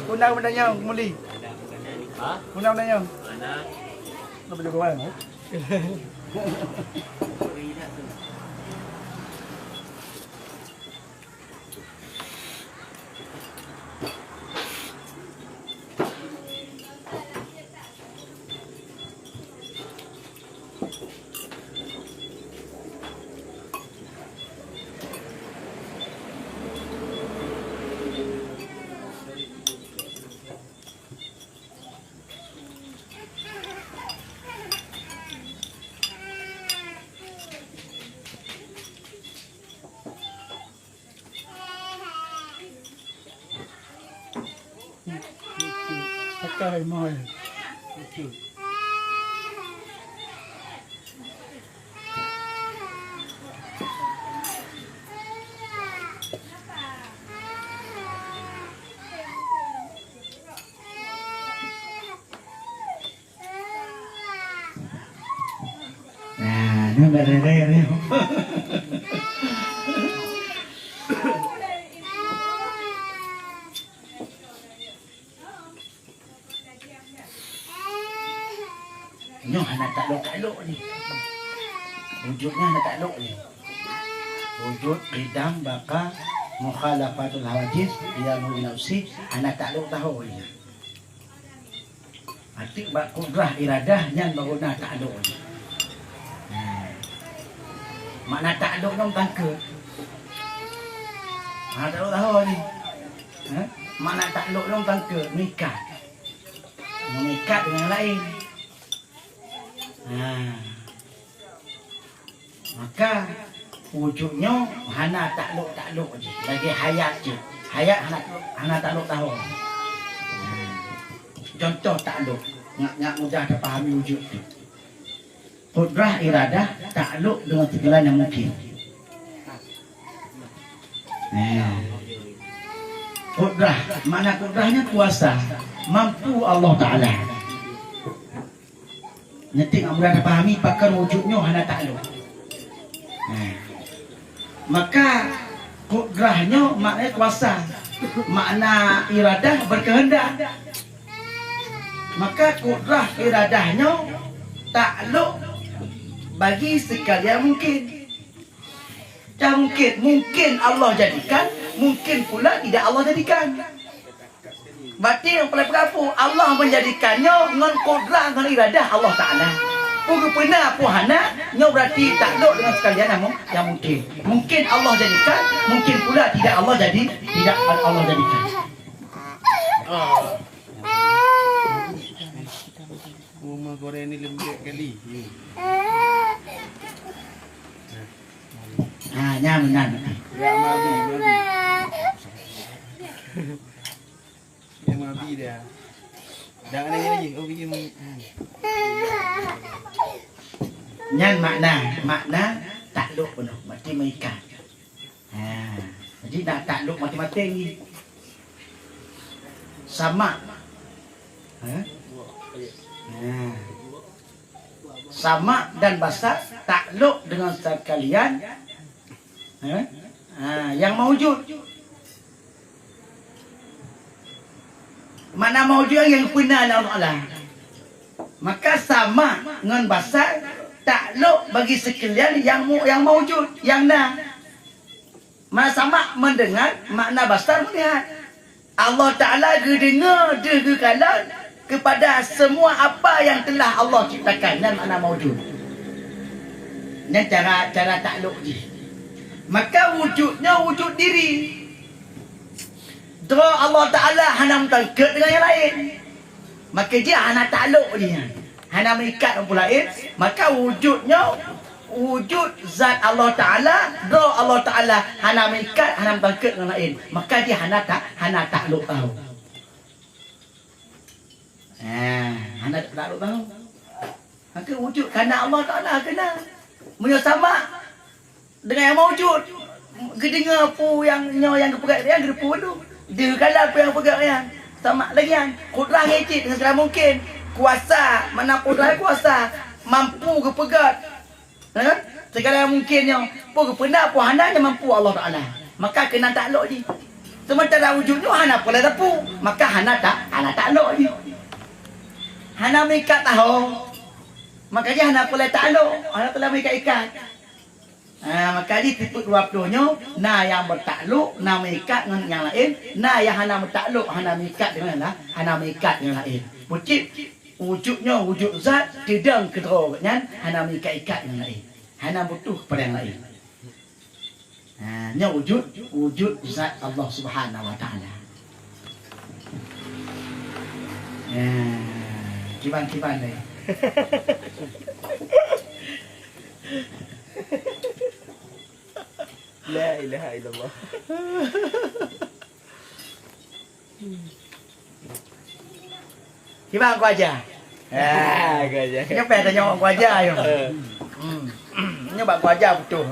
Peue na meutanyong, Muli? Ha? Peue na meutanyong? Mana? Apa jaga orang, eh? Pakai mai. Nah, nyoe dah rere ni. Nyoe hana taklok-taklok ni. Wujud nyoe hana taklok ni. Wujud qidam, baqa, mukhalafatul hawadits, qiyamuhu binafsihi, hana taklok tahu ni. Até bak kudrah iradah nyan baru na taklok. Nah. Makna taklok nyoe tangke. Ha, taklok tahu ni. Ha? Makna taklok nyoe kan keu meuikat. Meuikat dengan lain. Ha. Maka wujud nyoe hana taklok-taklok jih, lagèe hayat jih. Hayat hana, hana taklok tahun. Ha. Contoh taklok, nyak, nyak mudah tapahami wujud tu. Kudrah iradah taklok dengan segala yang mungkin. Nah. Kudrah, makna kudrahnya kuasa, mampu Allah Taala. Nyetik nggak mudah dipahami, pakon wujud nyoe hana taklok. Nah. Maka kudrah nyoe maknanya kuasa, makna iradah berkehendak. Maka kudrah iradah nyoe taklok bagi sekalian mungkin. Dan mungkin, mungkin Allah jadikan, mungkin pula tidak Allah jadikan. Berarti nyang paling peugah peue, Allah menjadikan nyoe ngon kudrah, ngon iradah Allah Taala. Peue geupeuna, peue hana, nyoe berarti taklok dengan sekalian yang mu-, yang mungkin. Mungkin Allah jadikan, mungkin pula tidak Allah jadi, tidak Allah jadikan. Uma goreng ni lembek kali. Ha, nyan meunan. Ya, mabi, mabi. Ya, mabi dia. Dah ada lagi. Oh, biji mabi. Nyan makna, makna taklok peunoh, berarti meuikat. Ha, jadi nak taklok maté-maté lagi. Samak. Ha? Ha. Samak dan basar taklok dengan sekalian, ha? Ha, yang maujud. Makna maujud yang peuna lé Allah Taala. Maka samak ngon basar taklok bagi sekalian yang mu-, yang maujud, yang na. Makna samak mendengar, makna basar melihat. Allah Taala geudeungoe deuh geukalon kepada semua apa yang telah Allah ciptakan, nyan makna maujud. Nyan cara, cara taklok jih. Maka wujud nyoe wujud diri. Droe Allah Taala hana meutangkeuet dengan nyang laén. Maka jih hana taklok jih nyan. Hana meuikat ngon peue laén, maka wujud nyoe, wujud zat Allah Taala, droe Allah Taala hana meuikat, hana meutangkeuet ngon laén. Maka jih hana ta-, hana taklok tahu. Ha, hana taklok tahu. Maka wujud kana Allah Taala kana. Meunyoe samak, dengan nyang maujud. Geudeungoe peue nyang nyoe nyang geupeugah nyan, geudeungoe peue dum. Geukalon peue nyang geupeugah nyan. Samak lagèe nyan. Kudrah nyan cit dengan segala mungkin. Kuasa, makna kudrah kuasa. Mampu geupeugah. Ha? Segala nyang mungkin nyoe. Peue geupeuna, peue hana, nyan mampu Allah Taala. Maka keunan taklok jih. Sementara wujud nyoe hana peureulèe teupeu. Maka hana ta-, hana taklok jih. Hana meuikat taho. Maka jih hana peureulèe taklok. Hana peureulèe meuikat-ikat. Ha, maka jih tipeuet dua ploh nyoe, na nyang beutaklok, na meuikat ngon nyang laén, na nyang hana beutaklok, hana meuikat deungon la-, hana meuikat ngon laén. Bucit, wujud nyoe wujud zat, teudong keudroe gobnyan, hana meuikat-ikat ngon laén. Hana butuh kepada nyang laén. Ha, nyoe wujud, wujud zat Allah Subhanahu wa Taala. Ha, kiban-kiban deh. La ilaha illallah. Kiban Teungku Aja? Ah, Teungku Aja. Nyoe payah tanyong Teungku Aja nyoe. Eh. Hmm. Nyoe bak Teungku Aja putôh.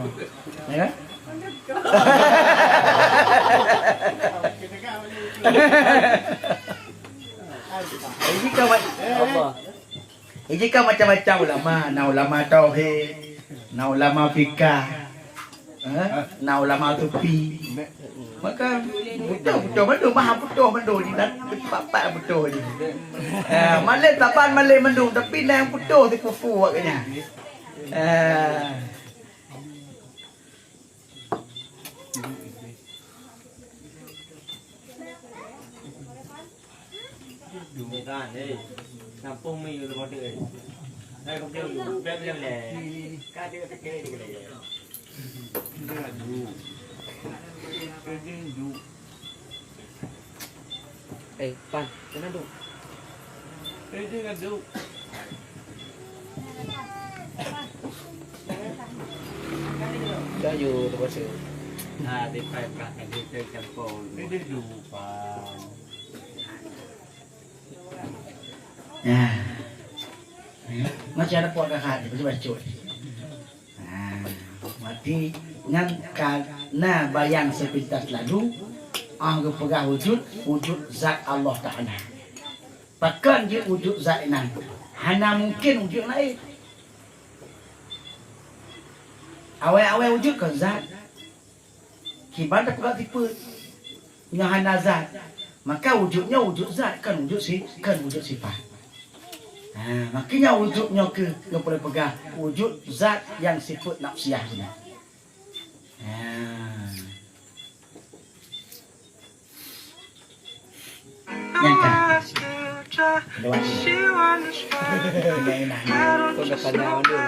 Ya kan? Ini kawan. Allah. Jadi kan macam-macam ulama, na ulama tauhid, na ulama fikah, eh, na ulama sufi. Maka putôh-putôh mandum, maha putôh mandum di dalam tempat putôh je. Eh, malem saban malem mandum, tapi na nyang putôh sipupu awaknyan. Eh. Eh, Pan, keunan duek. Eh, dia ngaduk. Dah yuk, terpaksa. Ah, di Pan, Pan, di Pan, campur. Eh, dia duek, Pan. Ya. Macam ada puak kakak, macam bacut. Ha, berarti nyan ka na bayang sepintas lalu, ah, geupeugah wujud, wujud zat Allah Taala. Pakon jeuet wujud zat inan? Hana mungken wujud laén. Awai-awai wujud kon zat. Kiban tapeugah sifeuet. Nyoe hana zat. Maka wujud nyoe wujud zat, kon wujud si-, kon wujud sifat. Ha, makanya wujud nyoe keuh nyang peureulée peugah wujud zat nyang sifeuet nafsiah nyoe. Ha. Nyang ka. Lewat ni. Indah-indah ni. Kau dah pandai mandum.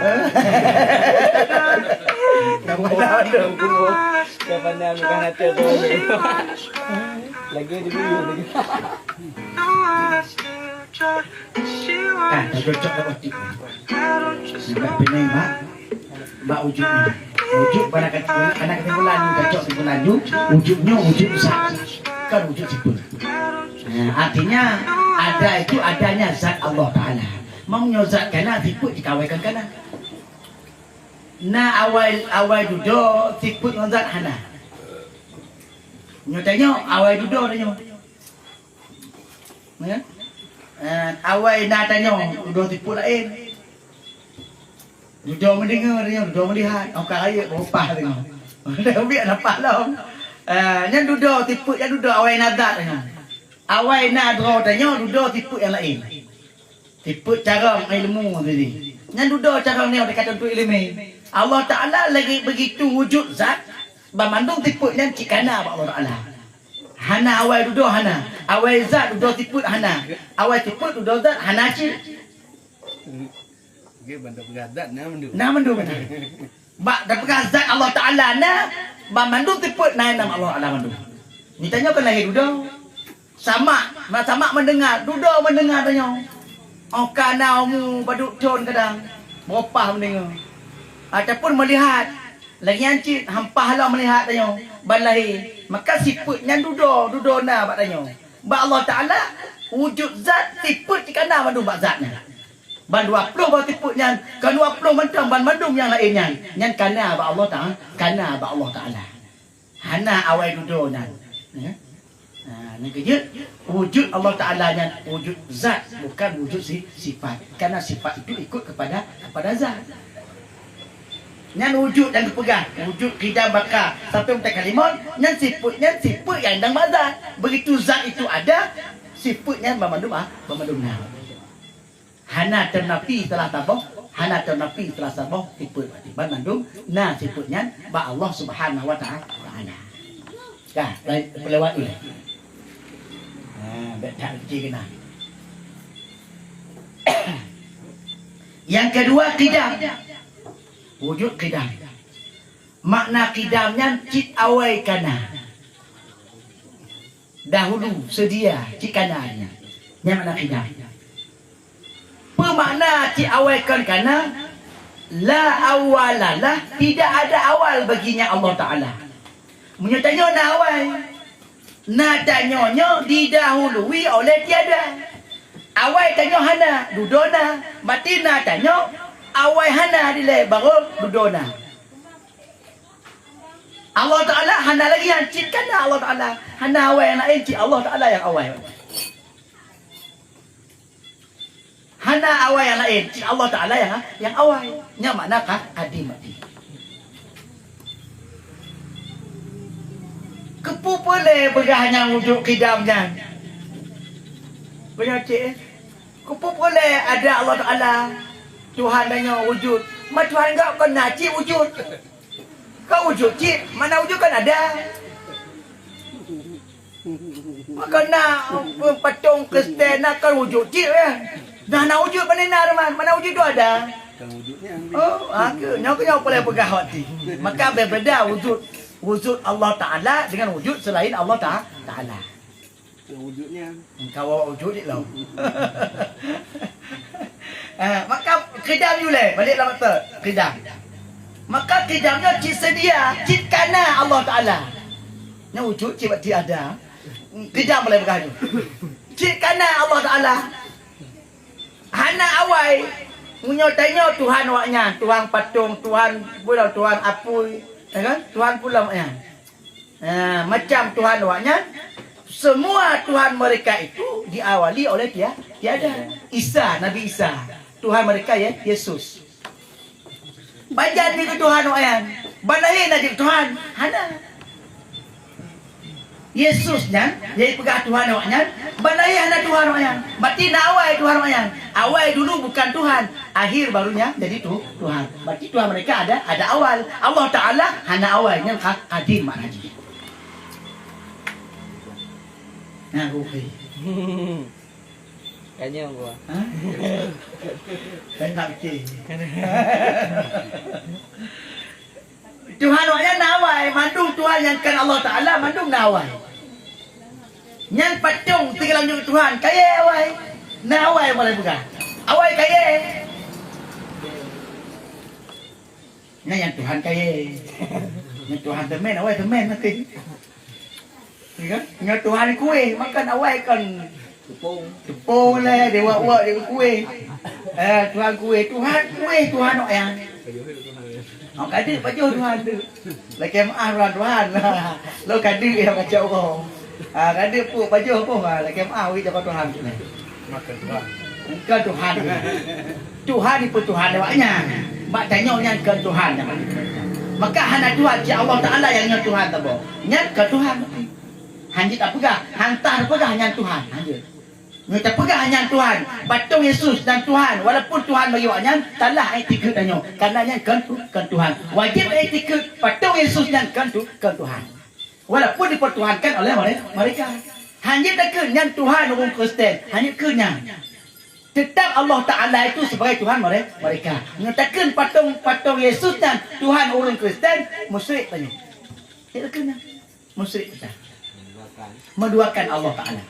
Dah pandai mandum. Dah pandai mandum, kan hati aku mandum. Lagi dia dulu lagi. Ah, dah cocok dah otik. Nampak pinai, Mak? Bak wujud nyoe. Wujud pada kat-, anak kesimpulan nyoe, cocok kesimpulan nyoe, wujud nyoe wujud zat. Kon wujud sifeuet. Nah, artinya, ada itu adanya zat Allah Taala. Meunyoe zat kana, sifeuet jikawai kon kana. Na awai, awai dudoe sifeuet ngon zat hana. Nyoe tanyoe awai dudoe tanyoe. Ya? Eh, awai na tanyoe dudoe sifeuet laén. Dudoe meudeungoe tanyoe, dudoe meulihat, oh ka rayeuk beupah tanyoe. Udah biak nampak lom. Eh, nyan dudoe sifeuet, nyan dudoe awai na zat tanyoe. Awai na droe tanyoe dudoe sifeuet nyang laén. Sifeuet carông ilmu tadi. Nyan dudoe carông nyoe dikata untuk ileumé. Allah Taala lagi begitu wujud zat, banmandum sifeuet nyan cit kana bak Allah Taala. Hana awai dudoe hana. Awai zat dudoe sifeuet hana. Awai sifeuet dudoe zat hana cit. Okey, ban tapeugah zat na mandum. Na mandum na. Bak tapeugah zat Allah Taala na, banmandum sifeuet na, na Allah Taala mandum. Nyoe tanyoe kan lahé dudoe. Samak, na samak mendengar, dudoe mendengar tanyoe. Oh ka na umu padub thon kadang, beupah mendengar. Ataupun melihat, lagée nyan cit hampah lom melihat tanyoe ban lahé. Maka sifeuet nyan dudoe, dudoe na bak tanyoe. Bak Allah Taala, wujud zat, sifeuet cit kana mandum bak zat nyan. Ban dua ploh boh sifeuet nyan, kon dua ploh mantong banmandum nyang laén nyan, nyan kana bak Allah Taala, kana bak Allah Taala. Hana awai dudoe nyan. Ya. Ha, nyang keujeuet, wujud Allah Taala nyan wujud zat, bukan wujud si-, sifat. Karena sifat itu ikut kepada, kepada zat. Nyan wujud nyang geupeugah, wujud qidam baqa, sampai mutakalimon, nyan sifeuet, nyan sifeuet nyang dang bak zat. Begitu zat itu ada, sifeuet nyan banmandum, ah, banmandum na. Hana teunafi salah saboh, hana teunafi salah saboh sifeuet. Berarti banmandum na sifeuet nyan bak Allah Subhanahu wa Taala. Dah, baik, peulewat dulu. Ha, bèk that keuci keunan. Yang kedua, qidam. Wujud qidam. Makna qidam nyan cit awai kana. Dahulu, sedia, cit kana nyan. Nyan makna qidam. Peue makna cit awai kon kana? La awwalalah, tidak ada awal baginya Allah Taala. Meunyoe tanyoe na awai, na tanyoe nyoe didahului oleh tiada. Awai tanyoe hana, dudoe na. Berarti na tanyoe, awai hana dilée barô dudoe na. Allah Taala hana lagée nyan, cit kana Allah Taala. Hana awai nyang laén, cit Allah Taala nyang awai. Hana awai nyang laén, cit Allah Taala nyang, nyang awai. Nyan makna ka, kadim mati. Keupeue peureulée peugah nyang wujud qidam nyan? Peunyoe cit, eh? Keupeue peureulée ada Allah Taala, Tuhan tanyoe wujud? Ma Tuhan gak kon na cit wujud. Ka wujud cit, mana wujud kan ada. Maka na, eh, patong Kristen na kan wujud cit, eh. Dah na wujud mana na, Rahman? Mana wujud tu ada? Kan wujudnya ambil. Oh, ha, ke, nyoe ke nyoe boleh peugah hati. Maka berbeda wujud, wujud Allah Taala dengan wujud selain Allah Ta-, Taala. Wujud nyan. Engkau awak wujud ni lah. Ah, maka qidam yue lé, balik lam masa qidam. Maka qidam nyoe cit seudia, cit kana Allah Taala. Nyoe wujud cit bak cit ada. Qidam boleh peugah tu. Cit kana Allah Taala. Hana awai. Meunyoe tanyoe Tuhan awaknyan, Tuhan patong, Tuhan pulang, Tuhan apui, ya kan? Tuhan pulang awaknyan. Ha, macam Tuhan awaknyan, semua Tuhan mereka itu diawali oleh tia-, tiada. Isa, Nabi Isa, Tuhan mereka ya, Yesus. Pajan jeuet keu Tuhan awaknyan? Ban lahé na jeuet Tuhan? Hana. Yesus nyan, nyang peugah Tuhan awaknyan, ban lahé hana Tuhan awaknyan. Berarti na awai Tuhan awaknyan. Awai dulu bukan Tuhan, akhir baru nyan jadi tu-, Tuhan. Berarti Tuhan mereka ada, ada awal. Allah Taala hana awai, nyan ka-, kadim makna jih. Nah, oke. Tanya gua. Ha? Saya nak fikir. Tuhan awaknyan na awai, mandum Tuhan nyang kon Allah Taala, mandum na awai. Nyan patong teugeulanyong Tuhan, kayée awai. Na awai boleh peugah. Awai kayée. Nyan nyang Tuhan kayée. Nyan Tuhan teumén, awai teumén maté. Ya kan? Nyoe Tuhan kueh, makan awai kon tepung. Tepung lé, dewa uak dia kueh. Eh, Tuhan kueh, Tuhan kueh, Tuhan awaknyan. Awak kadeuek pajoh Tuhan tu. Lakée meuáh Tuhan, Tuhan. Lo kadeuek ya kacau ko. Ah, kadeuek puk pajoh pun, ah, lakée meuáh wit jaga Tuhan tu. Makan Tuhan. Kon Tuhan. Tuhan ipeu Tuhan awaknyan. Bak tanyoe nyan kon Tuhan nyan. Maka hana Tuhan, cit Allah Taala nyang nyoe Tuhan tabo. Nyan kon Tuhan. Han jeuet tapeugah, han tah tapeugah nyan Tuhan. Han jeuet. Nyoe tapeugah nyan Tuhan. Patong Yesus nyan Tuhan. Walaupun Tuhan bagi awaknyan, salah iktikeuet tanyoe. Karena nyan kon tu-, kon Tuhan. Wajéb iktikeuet patong Yesus nyan kon tu-, kon Tuhan. Walaupun dipertuhankan oleh mere-, mereka. Han jeuet takheun nyan Tuhan ureuëng Kristen. Han jeuet kheun nyan. Tetap Allah Taala itu sebagai Tuhan mere-, mereka. Nyoe takheun patong, patong Yesus nyan Tuhan ureuëng Kristen, musyrik tanyoe. Jeuet takheun nyan. Musyrik kita. Menduakan Allah Taala.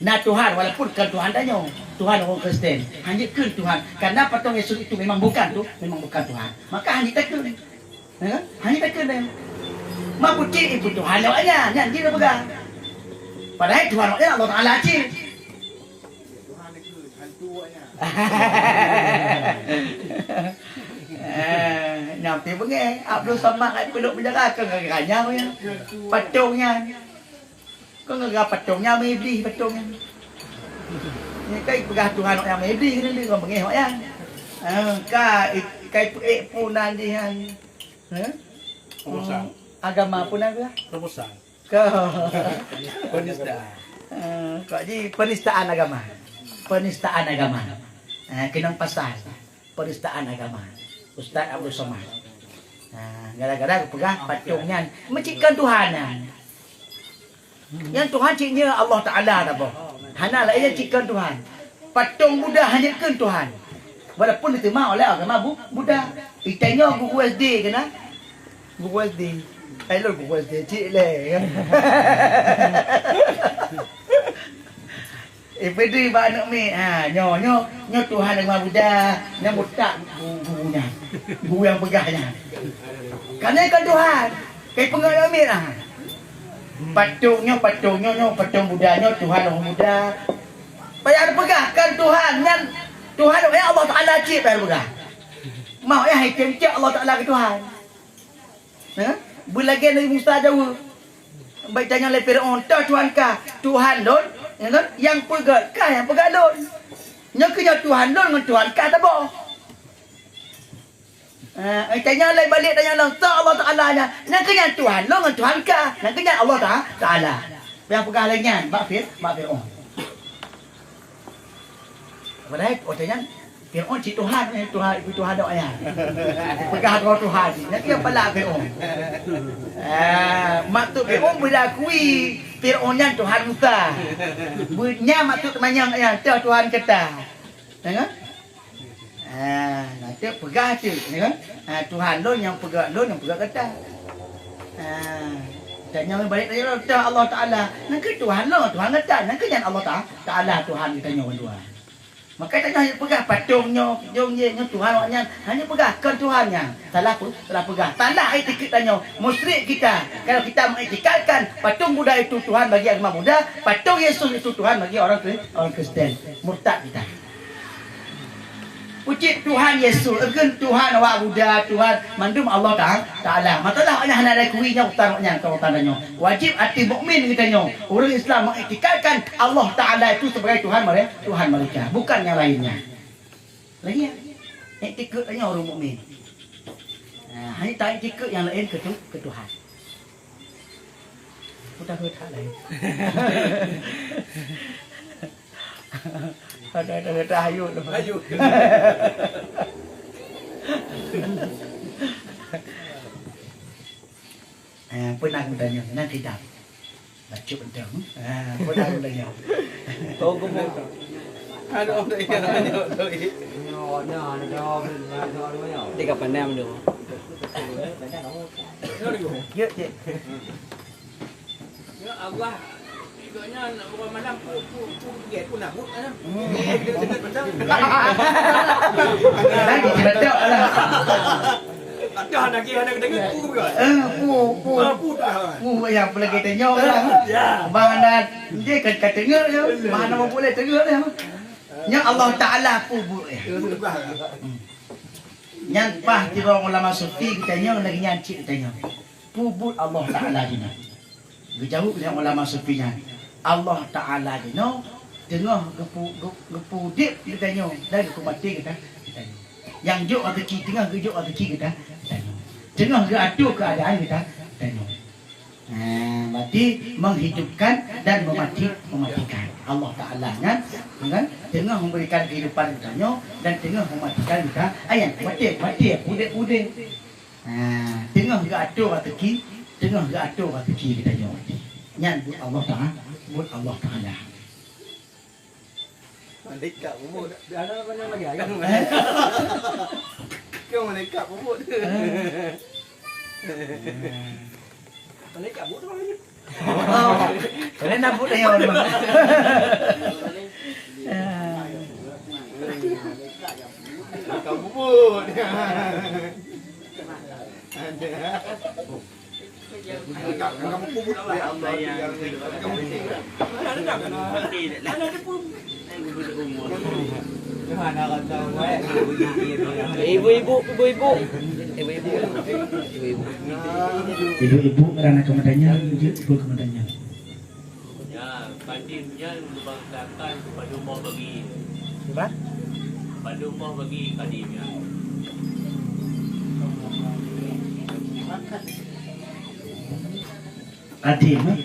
Na Tuhan, walaupun kon Tuhan tanyoe, Tuhan ureuëng Kristen. Han jeuet kheun Tuhan. Karena patong Yesus itu memang bukan tu, memang bukan Tuhan. Maka han jeuet takheun. Ya kan? Han jeuet takheun. Meupucék ipeu Tuhan awaknyan, nyan jeuet peugah. Padahai Tuhan awaknyan Allah Taala cit. Eh, nyang pi beungéh, Abdul Samad ka ipeuduek penjara keu gara-gara nyan, ya. Patong nyan. Keu gara-gara patong nyan, meuiblih patong nyan. Nyan ka ipeugah Tuhan awaknyan meuiblih, keuneuk lé ureuëng beungéh awaknyan. Eh, ka i-, ka ipeuék pun nan jih nyan. Eh? Proposal. Agama pun nan geura? Proposal. Ka. Penistaan. Eh, kok ji penistaan agama. Penistaan agama. Eh, keunong pasal. Penistaan agama. Ustaz Abdul Somad. Eh, gara-gara geupeugah patong nyan meucit kon Tuhan nyan. Nyan Tuhan cit nyoe Allah Taala saboh. Hana laén nyang cit kon Tuhan. Patong Buddha hana kon Tuhan. Walaupun diterima oleh agama Bu-, Buddha. Itanyoe guru S D keunan. Guru S D. Eh, lôn guru S D cit lé. Eh, peudeuh bak aneuk miet. Ha, nyoe, nyoe, nyoe Tuhan agama Buddha. Nyoe butak gu-, guru nyan. Guru nyang peugah nyan. Ka nyan kon Tuhan. Kai peungeut aneuk miet, ha. Patong nyoe, patong nyoe, nyoe patong Buddha nyoe, Tuhan ureuëng Buddha. Payah peugah kon Tuhan nyan. Tuhan nyan Allah Taala cit payah peugah. Mau ya hai cek Allah Taala keu Tuhan. Ha? Beulagée Nabi Musa jaweueb. Bak tanyong lé Firaun, "Toh Tuhan kah?" "Tuhan lôn, ya kan? Nyang peugét kah nyang peugét lôn." Nyoe keuh nyoe Tuhan lôn ngon Tuhan kah saboh. Ha, eh, tanyong lé balik tanyong lôn, "Soe Allah Taala nyan?" Nyan keuh nyan Tuhan lôn ngon Tuhan kah. Nyan keuh nyan Allah Ta-, Taala. Nyang peugah lagée nyan bak Fir-, bak Firaun. Padahai watée nyan Firaun cit Tuhan, eh, Tuhan, Tuhan awaknyan. Peugah droe Tuhan, nyan dia palak Firaun. Ah, maksud Firaun beulakui Firaun nyan Tuhan Musa. Be-, nyan maksud teumanyong nyan, toh Tuhan gata. Ya kan? Ah, nah, tu peugah tu, ya kan? Ah, Tuhan lôn nyang peugah lôn, nyang peugah gata. Ah. Nyoe balik tanyoe teuh Allah Taala. Nyan keuh Tuhan lo, Tuhan gata. Nyan keuh nyan Allah Ta-, Taala Tuhan geutanyoe bandua. Maka tanyoe hana peugah patong nyoe, jong ye nyoe Tuhan awaknyan. Hana peugah kon Tuhan nyan. Salah pe-, salah peugah. Salah iktikad tanyoe. Musyrik kita. Kalau kita mengiktikadkan patung Buddha itu Tuhan bagi agama Buddha, patung Yesus itu Tuhan bagi orang Kri-, orang Kristen. Murtad kita. Pucit Tuhan Yesus, eugen Tuhan awak Buddha, Tuhan mandum Allah Ta-, Taala. Masalah awaknyan hana ada kui nyoe urusan awaknyan, urusan tanyoe. Wajib até mukmin geutanyoe. Ureueng Islam mengiktikadkan Allah Taala itu sebagai Tuhan mere-, Tuhan mereka, bukan yang lainnya. Lagi ya? Iktikad tanyoe ureueng mukmin. Nah, hanya tak iktikad yang lain ke tu-, ke Tuhan. Udah, udah lain. Ada, ada, ada, ayo tu. Ayo. Eh, pernah aku tanya, nanti dah. Baca betul. Eh, pernah aku tanya. Oh, gemuk. Aduh, aduh, iya, aduh, aduh, iya. Dia kapan nam tu? Ya, cik. Ya Allah, gobnyan ureueng malam pu, pu, pu, pu, pu, pu, pu, pu. Hmm. Lagi tidak ada lah. Ada lagi, ada dengan pu juga. Eh, pu, pu. Ah, pu dah. Pu yang pelagi tengok lah. Ya. Mana dia kan kata tengok ya. Mana mau boleh tengok ya. Nya Allah Taala pu bu ya. Pu dah. Hmm. Nyan paih sidroe ulama sufi geutanyoe lagèe nyan cit geutanyoe. Pu buet Allah Taala jinoe. Geujaweueb lé ulama sufi nyan, Allah Taala jinoe teungoh geupeu-, geu-, geupeuudép geutanyoe dan geupeumaté geuta-, geutanyoe. Nyang jok raseuki teungoh geujok raseuki geuta-, geutanyoe. Teungoh geuatoe keuadaan geuta-, geutanyoe. Ha, berarti menghidupkan dan memati-, mematikan. Allah Taala nyan, kan, teungoh memberikan kehidupan geutanyoe dan teungoh mematikan geuta-, ayat, mati, mati, udép, udép. Ha, teungoh geuatoe raseuki, teungoh geuatoe raseuki geutanyoe. Nyan buet Allah Taala, buet Allah Taala. Malaikat pun buet. Ada apa nama dia? Kan malaikat pun buet. Malaikat buet apa ni? Kalian nak buat yang mana? Malaikat pun buet. Ada. Ibu-ibu, ibu-ibu. Ibu-ibu. Ibu-ibu. Ibu-ibu kerana kemadanya, ibu kemadanya. Ya, kadim nyan geubangsakan padum boh bagi. Siapa? Padum boh bagi kadim nyan. Kadim, eh?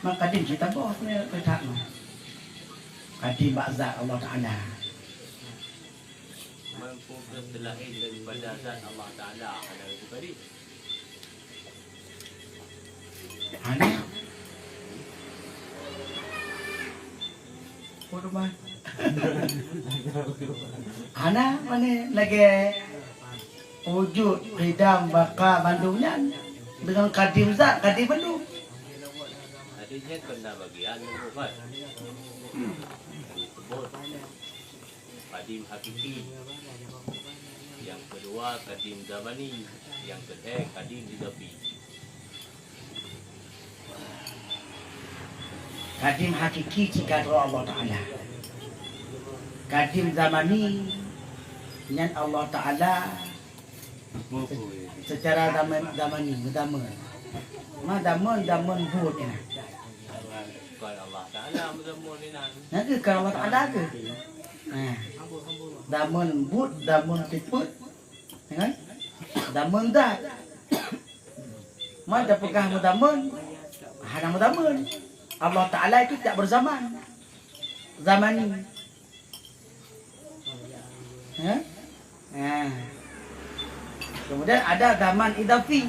Mak kadim cit saboh ni letak mah. Kadim bak zat Allah Taala. Mampu teulahé daripada zat Allah Taala, hana laju kadim. Hana. Peue teuma? Hana, mane lagèe wujud, qidam, baqa, mandum nyan. Deungon kadim zat, kadim mandum. Kadim nyan kon na bagian, bukan? Disebut. Kadim hakiki. Yang kedua, kadim zamani. Yang ketiga, kadim idafi. Kadim hakiki cit ka droe Allah Taala. Kadim zamani nyan Allah Taala secara zaman, zamani, zaman. Ma zaman, zaman buet nyan. Bukan Allah Taala zaman nyan. Nyan keuh kan Allah Taala keuh. Ha. Zaman buet, zaman sifat. Ya kan? Zaman zat. Ma tapeugah meuzaman, hana meuzaman. Allah Taala itu tak berzaman. Zamani. Ya? Ha. Kemudian ada zaman idafi.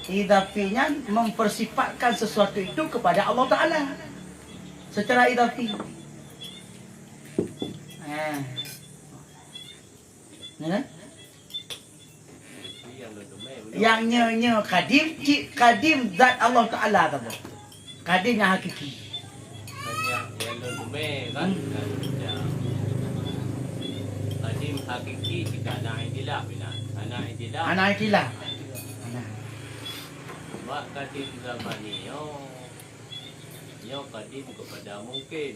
Idafi nyan mempersifatkan sesuatu itu kepada Allah Taala secara idafi. Ha. Ya kan? Yang Nyang nyoe, nyoe kadim, cit kadim zat Allah Taala saboh. Kadim nyang hakiki. Nyang, nyang lôn teumé kan, hmm, nyang lôn peugah. Kadim hakiki cit hana ikhtilaf inan. Hana ikhtilaf. Hana ikhtilaf. Hana. Bak kadim zamani nyoe, nyoe kadim keupada mungken.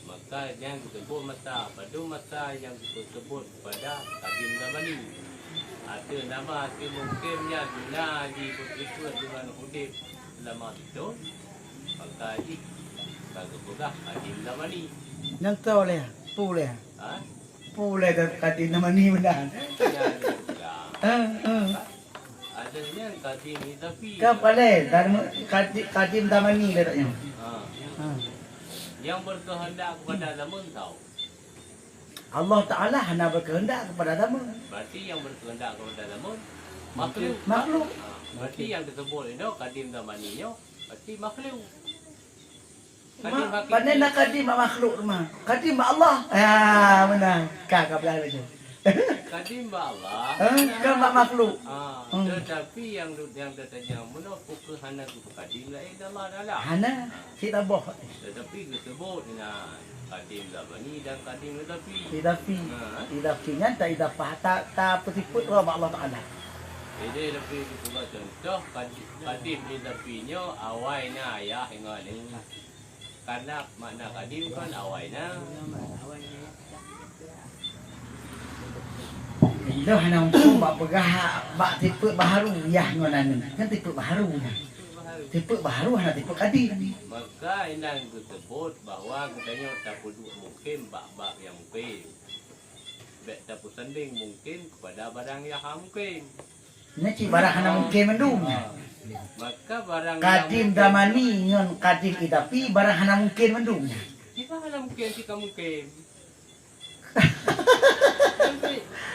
Maka nyang geuseubut masa, padum masa nyang geuseubut keupada kadim zamani. Ateueh nama si mungken nyan na jipeue-peue deungon udeb seulama sithon, maka jih ka geupeugah kadim zamani. Nyang toe lé, peue lé? Ha? Peue lé ka-, kadim zamani meunan? Nyan geupeugah. Eh, eh. Ada nyan kadim idafi. Ka palé, dan kadi-, kadim zamani lé tak nyoe. Ha. Ha. Yang berkehendak kepada zaman tau. Allah Taala hana berkehendak kepada zaman. Berarti yang berkehendak kepada zaman makhluk. Makhluk. Ha. Berarti yang disebut itu kadim zamani nyoe berarti makhluk. Kadim Ma-, hakiki. Pane na kadim bak makhluk teuma. Kadim bak Allah. Ya, meunan. Ka, ka peugah laju. Kadim bak Allah. Eh, kan bak makhluk. Ah, hmm. Tetapi yang, yang tatanyong meunoe, peue keuh hana geupeukadim laén Allah Taala? Hana. Ah. Cit saboh. Tetapi geuseubut inan kadim zamani dan kadim idafi. Idafi. Ha. Idafi nyan ta idafah, ta, ta peusifeuet droe bak Allah Taala. Jadi, tapi geupeugah contoh, kad-, kadim idafi nyoe awai na ayah ingat ni. Karena makna kadim kan awai na. Ilôn hana muphom bak peugah bak sifeuet baharu yah ngon anu. Kan sifeuet baharu nyan. Sifeuet baharu hana sifeuet kadim. Maka inan geuseubut bahwa geutanyoe tapeuduek mungken bak bab nyang mungken. Bèk tapeusandeng mungken kepada barang nyang hana mungken. Nyan cit barang hana mungken mandum. Maka barang nyang kadim mungken zamani ngon kadim idafi barang hana mungken mandum. Kiban hana mungken, cit ka mungken.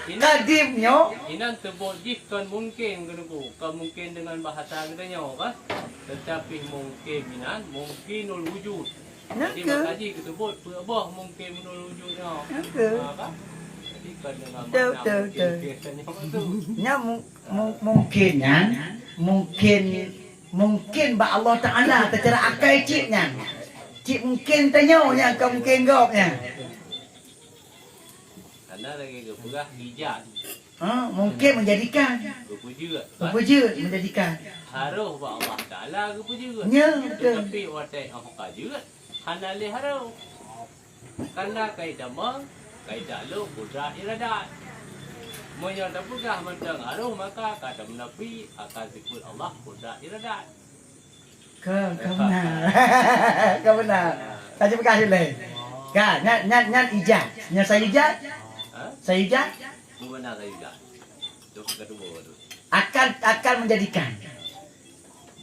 Inan, kadim nyoe. Inan seubut jih kon mungken, Teungku. Kon mungken dengan bahasa geutanyoe, kan? Tetapi mungken inan mungkinul wujud. Jadi, maka jih geuseubut peuet boh mungken meunurot wujud nyoe. Ha, kan? Jadi, kon dengan makna mungkin biasanya betul. Nyan mu-, mu-, mungkin nyan, mungkin, mungkin bak Allah Taala secara akai cit nyan. Cit mungkin tanyoe nyan, kon mungkin gob nyan. Karena lagèe geupeugah ijad. Ha, mungkin menjadikan. Geupeujeuet. Geupeujeuet, menjadikan. Harôh bak Allah Taala geupeujeuet. Ya, betul. Tetapi watèe 'oh ka jeuet, hana lé harôh. Karena ka itamong, ka itaklok kudrat iradat. Meunyoe tapeugah mantong harôh, maka ka tameunafi akan sifeuet Allah kudrat iradat. Ka, ka beuna. Ka beuna. Ka jipeugah lé. Ka, nyan, nyan, nyan ijad. Nyan sayujad? Ha? Sayujad? Bagaimana sayujad? Tu keudua tu. Akan, akan menjadikan.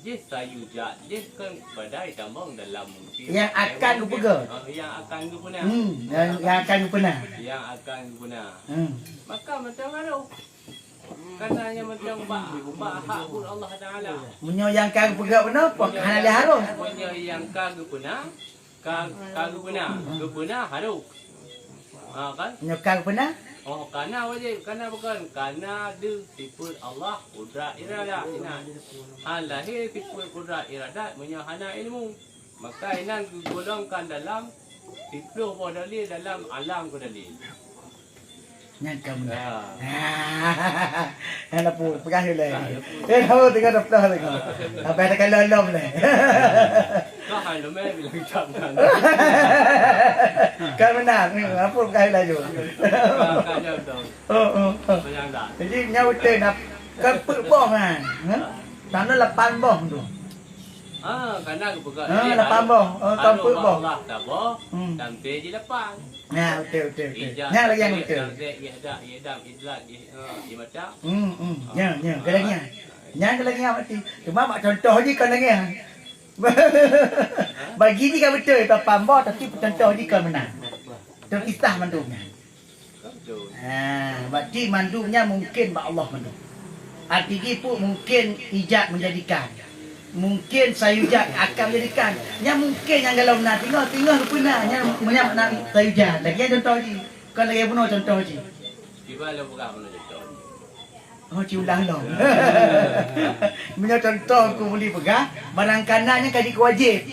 Jih sayujad, jih kan badai tamong dalam mungkin. Yang akan geupeugah. Ha, yang akan geupeuna. Hmm, yang, yang akan geupeuna. Yang akan geupeuna. Hmm. Maka mantong harôh. Karena nyang mantong bak, bak hak buet Allah Taala. Meunyoe nyang ka geupeugah bunoe, hana lé harôh. Meunyoe nyang ka geupeuna, ka, ka geupeuna, geupeuna harôh. Ha, kan? Meunyoe ka geupeuna? Oh, kana wajéb, kana bukon? Kana deuh sifeuet Allah, kudrat iradat inan. Han lahé sifeuet kudrat iradat meunyoe hana ilmu. Maka inan geugolongkan dalam siplôh boh dalil dalam alam keudalil. Nyan ka meunan. Ya. Nyan lapor, peugah lé. Ya, lapor. Eh, lapor teuka dapeulah teuka. Sampai teuka lom-lom lé. Ka hai lom, eh, bilang cak kan. Ka meunan, lapor peugah laju. Ka, ka jaweueb tu. Oh, oh, oh. Penyang dah. Jadi, nyan beutôi nak ka peuet boh kan? Ha? Tanah lapan boh tu. Ah, kana geupeugah. Ah, jadi lapan boh. Oh, harôh, tampeuet boh. Allah saboh, hmm, tantée jilapan. Nah, betul, betul, betul. Ijad, nyan lagèe nyang betul. Tantée, ihdad, idam, idlak, ih-, ah, imata. Hmm, hmm. Ah. Nyan, nyan. Ka lagèe nyan. Nyan ka lagèe nyan berarti. Cuma bak contoh jih kon lagèe nyan. Bagi jih ka betul, lapan boh, tapi peucontoh jih kon meunan. Teukisah mandum nyan. Ha, berarti mandum nyan mungkin bak Allah mandum. Arti jih peue mungkin ijad menjadikan. Mungkin sayujad akan menjadikan. Nyan mungkin nyang golom na, teungoh, teungoh geupeuna, nyan, nyan makna sayujad. Lagèe contoh jih. Kon lagèe bunoe contoh jih. Kiban lôn peugah bunoe contoh jih. Oh, ci ulang lom. Meunyoe contoh Teungku Muli peugah, barang kana nyan ka jeuet keu wajéb.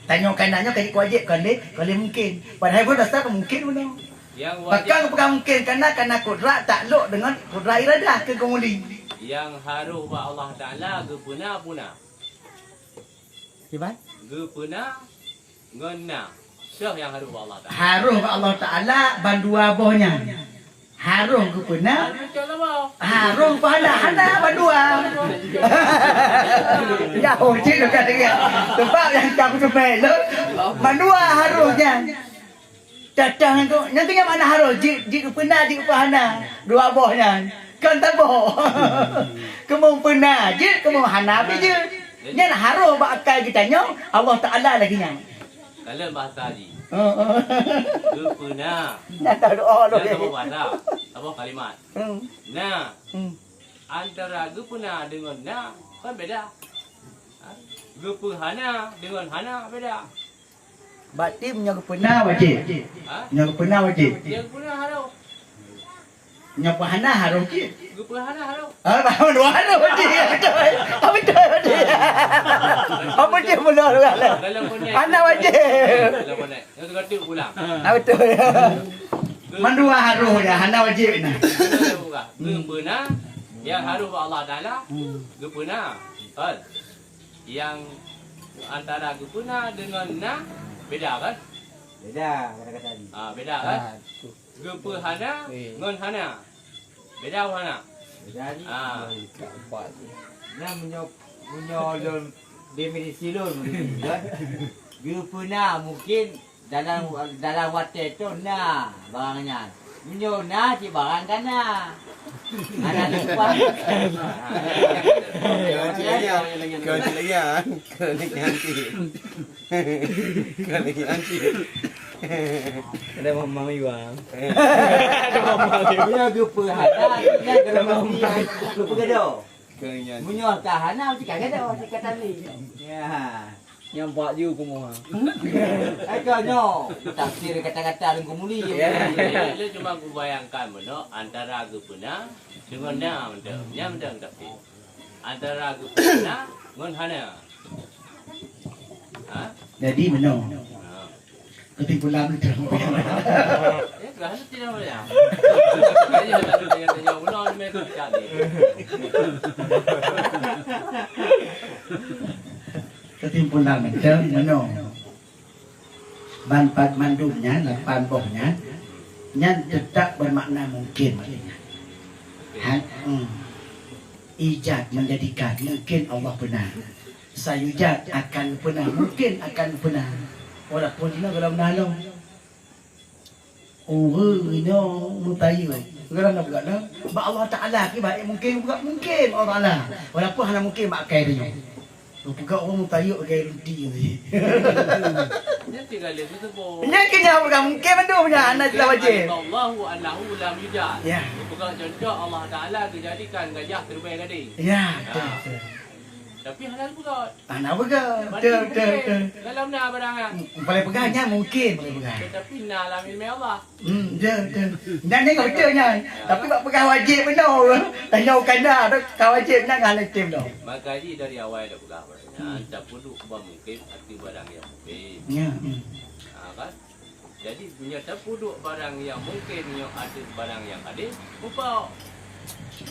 Tanyoe kana nyoe ka jeuet keu wajéb, kon lé, kon lé mungken. Padahai bunoe dasar ka mungken bunoe. Nyang wajéb. Pakon geupeugah mungken, kana, kana kudrat taklok deungon kudrat iradah keu Teungku Muli. Nyang harôh bak Allah Taala geupeuna-peuna. Kiban? Geupeuna ngon na. Soe nyang harôh bak Allah Taala? Harôh bak Allah Taala bandua boh nyan. Harôh geupeuna. Harôh cok lama. Harôh geupeuna hana bandua. Ya, oh, cit dekat dia. Sebab nyang ka kuteumé lôn, bandua harôh nyan. Tatah nyan tu, nyan tu nyang makna harôh, jeuet, jeuet geupeuna, jeuet geupeuna hana. Dua boh nyan. Kon saboh. Keumong peuna jeuet, keumong hana pih jeuet. Nyan harôh bak akai geutanyoe, Allah Taala lagèe nyan. Dalam bahasa jih. Heeh. Geupeuna. Nyan dah doa lôn. Nyan saboh bahasa, saboh kalimat. Hmm. Na. Hmm. Antara geupeuna deungon na, kan beda. Ha? Geupeuhana deungon hana beda. Berarti meunyoe geupeuna wajéb. Ha? Meunyoe geupeuna wajéb. Nyang geupeuna harôh. Meunyoe peuhana harôh cit. Geupeuna harôh. Ah, dua harôh cit. Beutôi. Ah, beutôi, beutôi. Apa cit mula dua harôh? Dalam konteks. Hana wajéb. Dalam konteks. Nyang teuka ulang. Ah, beutôi. Mandua harôh nyan hana wajéb na. Geupeuna, nyang harôh bak Allah Taala, hmm, geupeuna. Kan? Nyang antara geupeuna deungon na beda kan? Beda kata-kata ni. Ah, beda kan? Ah, tu. Geupeuhana, eh, ngon hana. Beda hana? Beda ni. Ah. Nyan meunyoe, meunyoe lôn definisi lôn kan? Geupeuna mungkin dalam, dalam watèe tu na barang nyan. Meunyoe na cit barang ka na. Hana lupa. Kau cit lagi, kau cit lagi, kau lagi nanti. Kau lagi nanti. Ada mamang Iwan. Ada mamang Iwan. Meunyoe geupeuhana, nyan dalam hati, geupeugadoh. Meunyoe ka hana, meusti ka gadoh, meusti ka tali. Ya. Nyang bak ju kumuha. Ai ka nyoe, tafsir kata-kata Teungku Muli. Ya. Jadi, lé cuma kubayangkan meunoe antara geupeuna deungon na mantong. Nyan mantong tafsir. Antara geupeuna ngon hana. Ha? Jadi meunoe. Ha. Kesimpulan tu. Eh, dah ada tidak boleh. Saya tak ada yang tanya ulang ni, mereka tak ada. Kesimpulan macam meunoe. Ban pat mandum nyan, lapan boh nyan, nyan tetap bermakna mungkin maksudnya. Ha, hmm. Ijad menjadikan mungkin Allah benar. Sayujad akan benar, mungkin akan benar. Walaupun inoe dalam dalam. Ureueng nyoe meutayue. Geurang na peugah na, bak Allah Taala kiban mungken, bukan mungken bak Allah Taala. Walaupun hana mungken bak akai tanyoe. Geupeugah ureueng meutayue bak akai runti tadi. Nyan tinggai lé teusebut. Nyan keuh nyang bukan mungken mandum nyan, hana istilah wajéb. Allahu annahu lam yujad. Ya. Geupeugah contoh Allah Taala geujadikan gajah teureubai gadéng. Ya, betul, betul. Tapi hana geupeugah. Hana peugah. Betul, betul, betul. Dalam na barang ah. Hmm, boleh peugah nyan mungkin boleh peugah. Tetapi na lam ilmu Allah. Hmm, betul, betul. Nyan ni betul nyan. Tapi bak peugah wajéb beuna. Tanyoe ka na, ka wajéb nyan hana tem dah. Maka ji dari awai dah peugah barang nyan, hmm, tapeuduek bak mungkin ateueh barang nyang mungkin. Ya, hmm. Ha, kan? Jadi, meunyoe tapeuduek barang nyang mungken nyoe ateueh barang nyang hadé, mupok.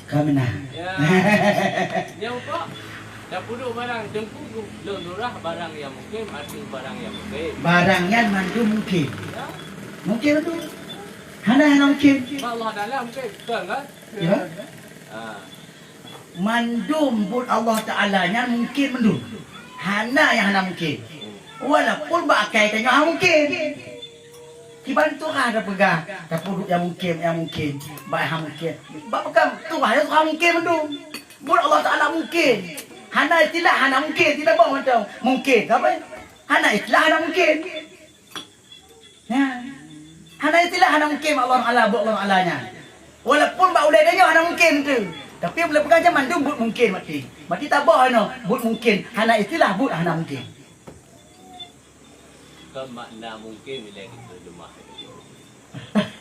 Ka meunan. Ya. Nyoe mupok. Tapeuduek barang teungku lôn lurah barang nyang mungken ateueh barang nyang mungken. Barang nyan mandum mungken. Ya. Mungken mandum. Hana hana mungken. Bak Allah Taala mungken, betul kan? Ya. Ha. Mandum buet Allah Taala nyan mungken mandum. Hana nyang hana mungken. Walaupun bak akai tanyoe hana mungken. Kiban Tuhan tapeugah, tapeuduek nyang mungken, nyang mungken, bak hana mungken. Bak peugah Tuhan nyan Tuhan mungken mandum. Buet Allah Taala mungken. Hana istilah hana mungken, tidak boh mantong. Mungken, apa? Hana istilah hana mungken. Nah, hana istilah hana mungken bak Allah Taala, buet Allah Taala nyan. Walaupun bak ulèe tanyoe hana mungken tu, tapi boleh peugah nyan mandum buet mungken maté. Maté taboh inoe buet mungken, hana istilah buet hana mungken. Kon makna mungken bila kita lemah.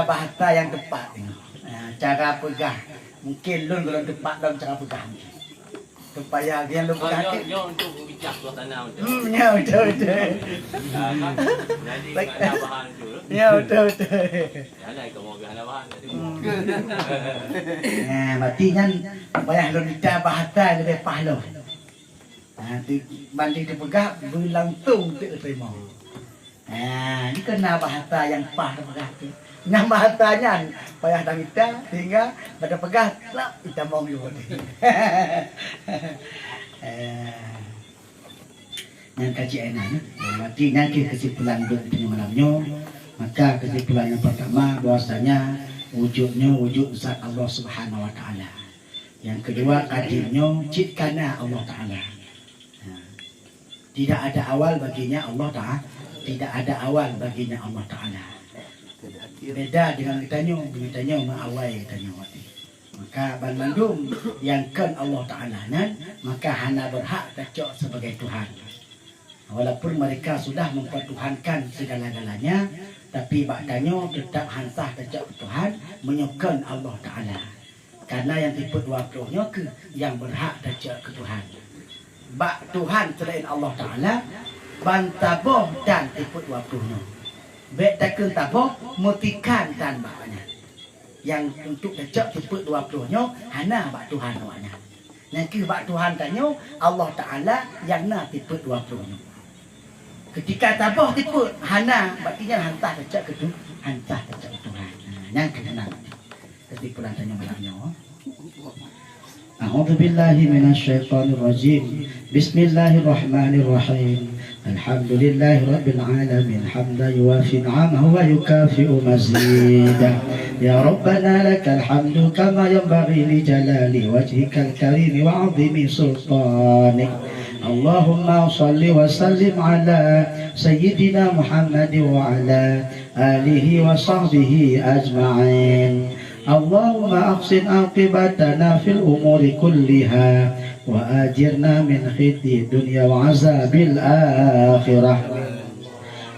cara bahasa nyang tepat. Ha, cara peugah. Mungkin lôn gohlom tepat lom cara peugah mungkin. Supaya nyang lôn peugah tu. Nyoe untuk pemecah suasana betul. Hmm, nyoe betul, betul. Jadi, ada bahan tu. Nyoe betul, betul. Ada kamu ada bahan tadi. Hmm. Eh, berarti nyan payah lôn mita bahasa leubeh paih lom. Ha, di, banding dipeugah beulangsung teuk teurimong. Ha, nyan keuh na bahasa nyang paih teupeugah tu. Nyang bahasa nyan payah tamita sehingga bak teupeugah trok itamong yue. Eh, nyan ka cit na, ya. Berarti nyan keuh kesimpulan untuk malam nyoe. Maka kesimpulan yang pertama bahwasanya wujud nyoe wujud zat Allah Subhanahu wa Taala. Yang kedua, qadim nyoe cit kana Allah Taala. Ha. Tidak ada awal baginya Allah Taala. Tidak ada awal baginya Allah Taala. Beda dengan geutanyoe, geutanyoe meuawai geutanyoe. Maka banmandum nyang kon Allah Taala nyan, maka hana berhak tacok sebagai Tuhan. Walaupun mereka sudah mempertuhankan segala-galanya, tapi bak tanyoe tetap han sah tacok keu Tuhan meunyoe kon Allah Taala. Karena nyang sifeuet dua ploh nyoe keuh nyang berhak tacok keu Tuhan. Bak Tuhan selain Allah Taala, ban saboh tan sifeuet dua ploh nyoe. Bék takheun saboh, meusikan tan bak nyan. Nyang untuk tacok sifeuet dua ploh nyoe hana bak Tuhan awaknyan. Nyang keuh bak Tuhan tanyoe, Allah Taala nyang na sifeuet dua ploh nyoe. Ketika saboh sifeuet hana, berarti nyan han sah tacok keu Tu-, han sah tacok keu Tuhan. Ha, nyan keuh meunan kesimpulan tanyoe malam nyoe. أعوذ بالله من الشيطان الرجيم. بسم الله الرحمن الرحيم. الحمد لله رب العالمين، حمدا يوافي نعمه ويكافئ مزيده. يا ربنا لك الحمد كما ينبغي لجلال وجهك الكريم وعظيم سلطانك. اللهم صل وسلم على سيدنا محمد وعلى آله وصحبه أجمعين. اللهم أحسن عاقبتنا في الأمور كلها وأجرنا من خزي الدنيا وعذاب الآخرة.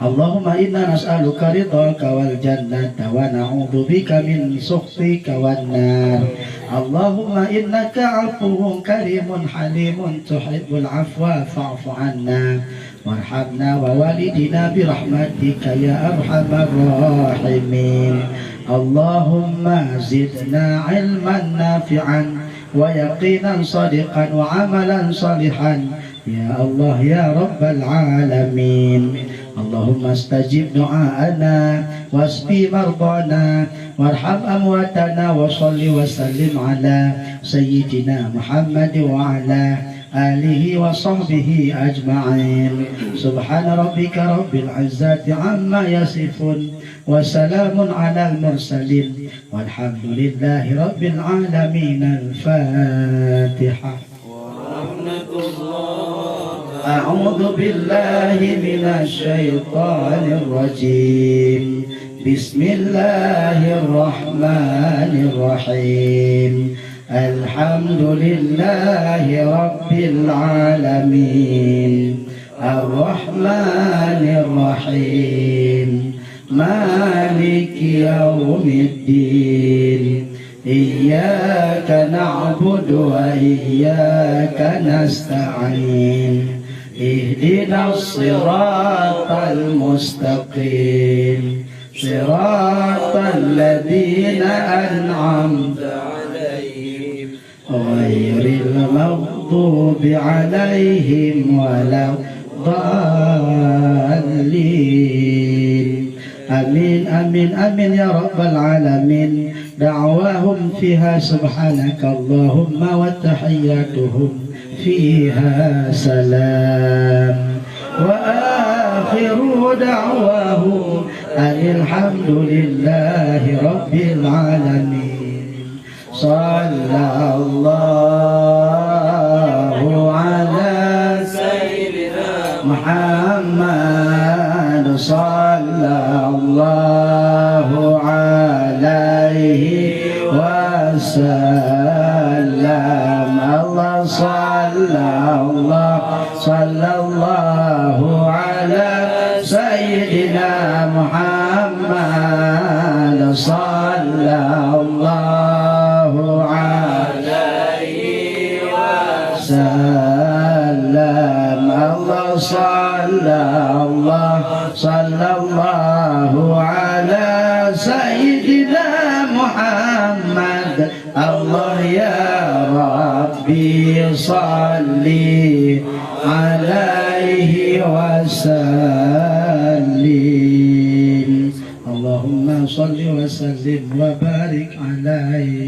اللهم إنا نسألك رضاك والجنة ونعوذ بك من سخطك والنار. اللهم إنك عفو كريم حليم تحب العفو فاعف عنا وارحمنا ووالدينا برحمتك يا أرحم الراحمين. اللهم زدنا علما نافعا ويقينا صادقا وعملا صالحا يا الله يا رب العالمين. اللهم استجب دعاءنا واشف مرضانا وارحم أمواتنا وصل وسلم على سيدنا محمد وعلى آله وصحبه أجمعين. سبحان ربك رب العزة عما يصفون وسلام على المرسلين والحمد لله رب العالمين. الفاتحة. أعوذ بالله من الشيطان الرجيم. بسم الله الرحمن الرحيم. الحمد لله رب العالمين. الرحمن الرحيم. مالك يوم الدين. إياك نعبد وإياك نستعين. اهدنا الصراط المستقيم. صراط الذين أنعمت عليهم غير المغضوب عليهم ولا الضالين. آمين، آمين، آمين يا رب العالمين. دعواهم فيها سبحانك اللهم وتحياتهم فيها سلام. وآخر دعواهم أن الحمد لله رب العالمين. صلى الله على سيدنا محمد. صلى الله عليه وسلم. الله صلى الله صلى الله على سيدنا محمد. صلى الله عليه وسلم. الله صلى الله صلى الله على سيدنا محمد. الله يا ربي صل عليه وسلم. اللهم صل وسلم وبارك عليه.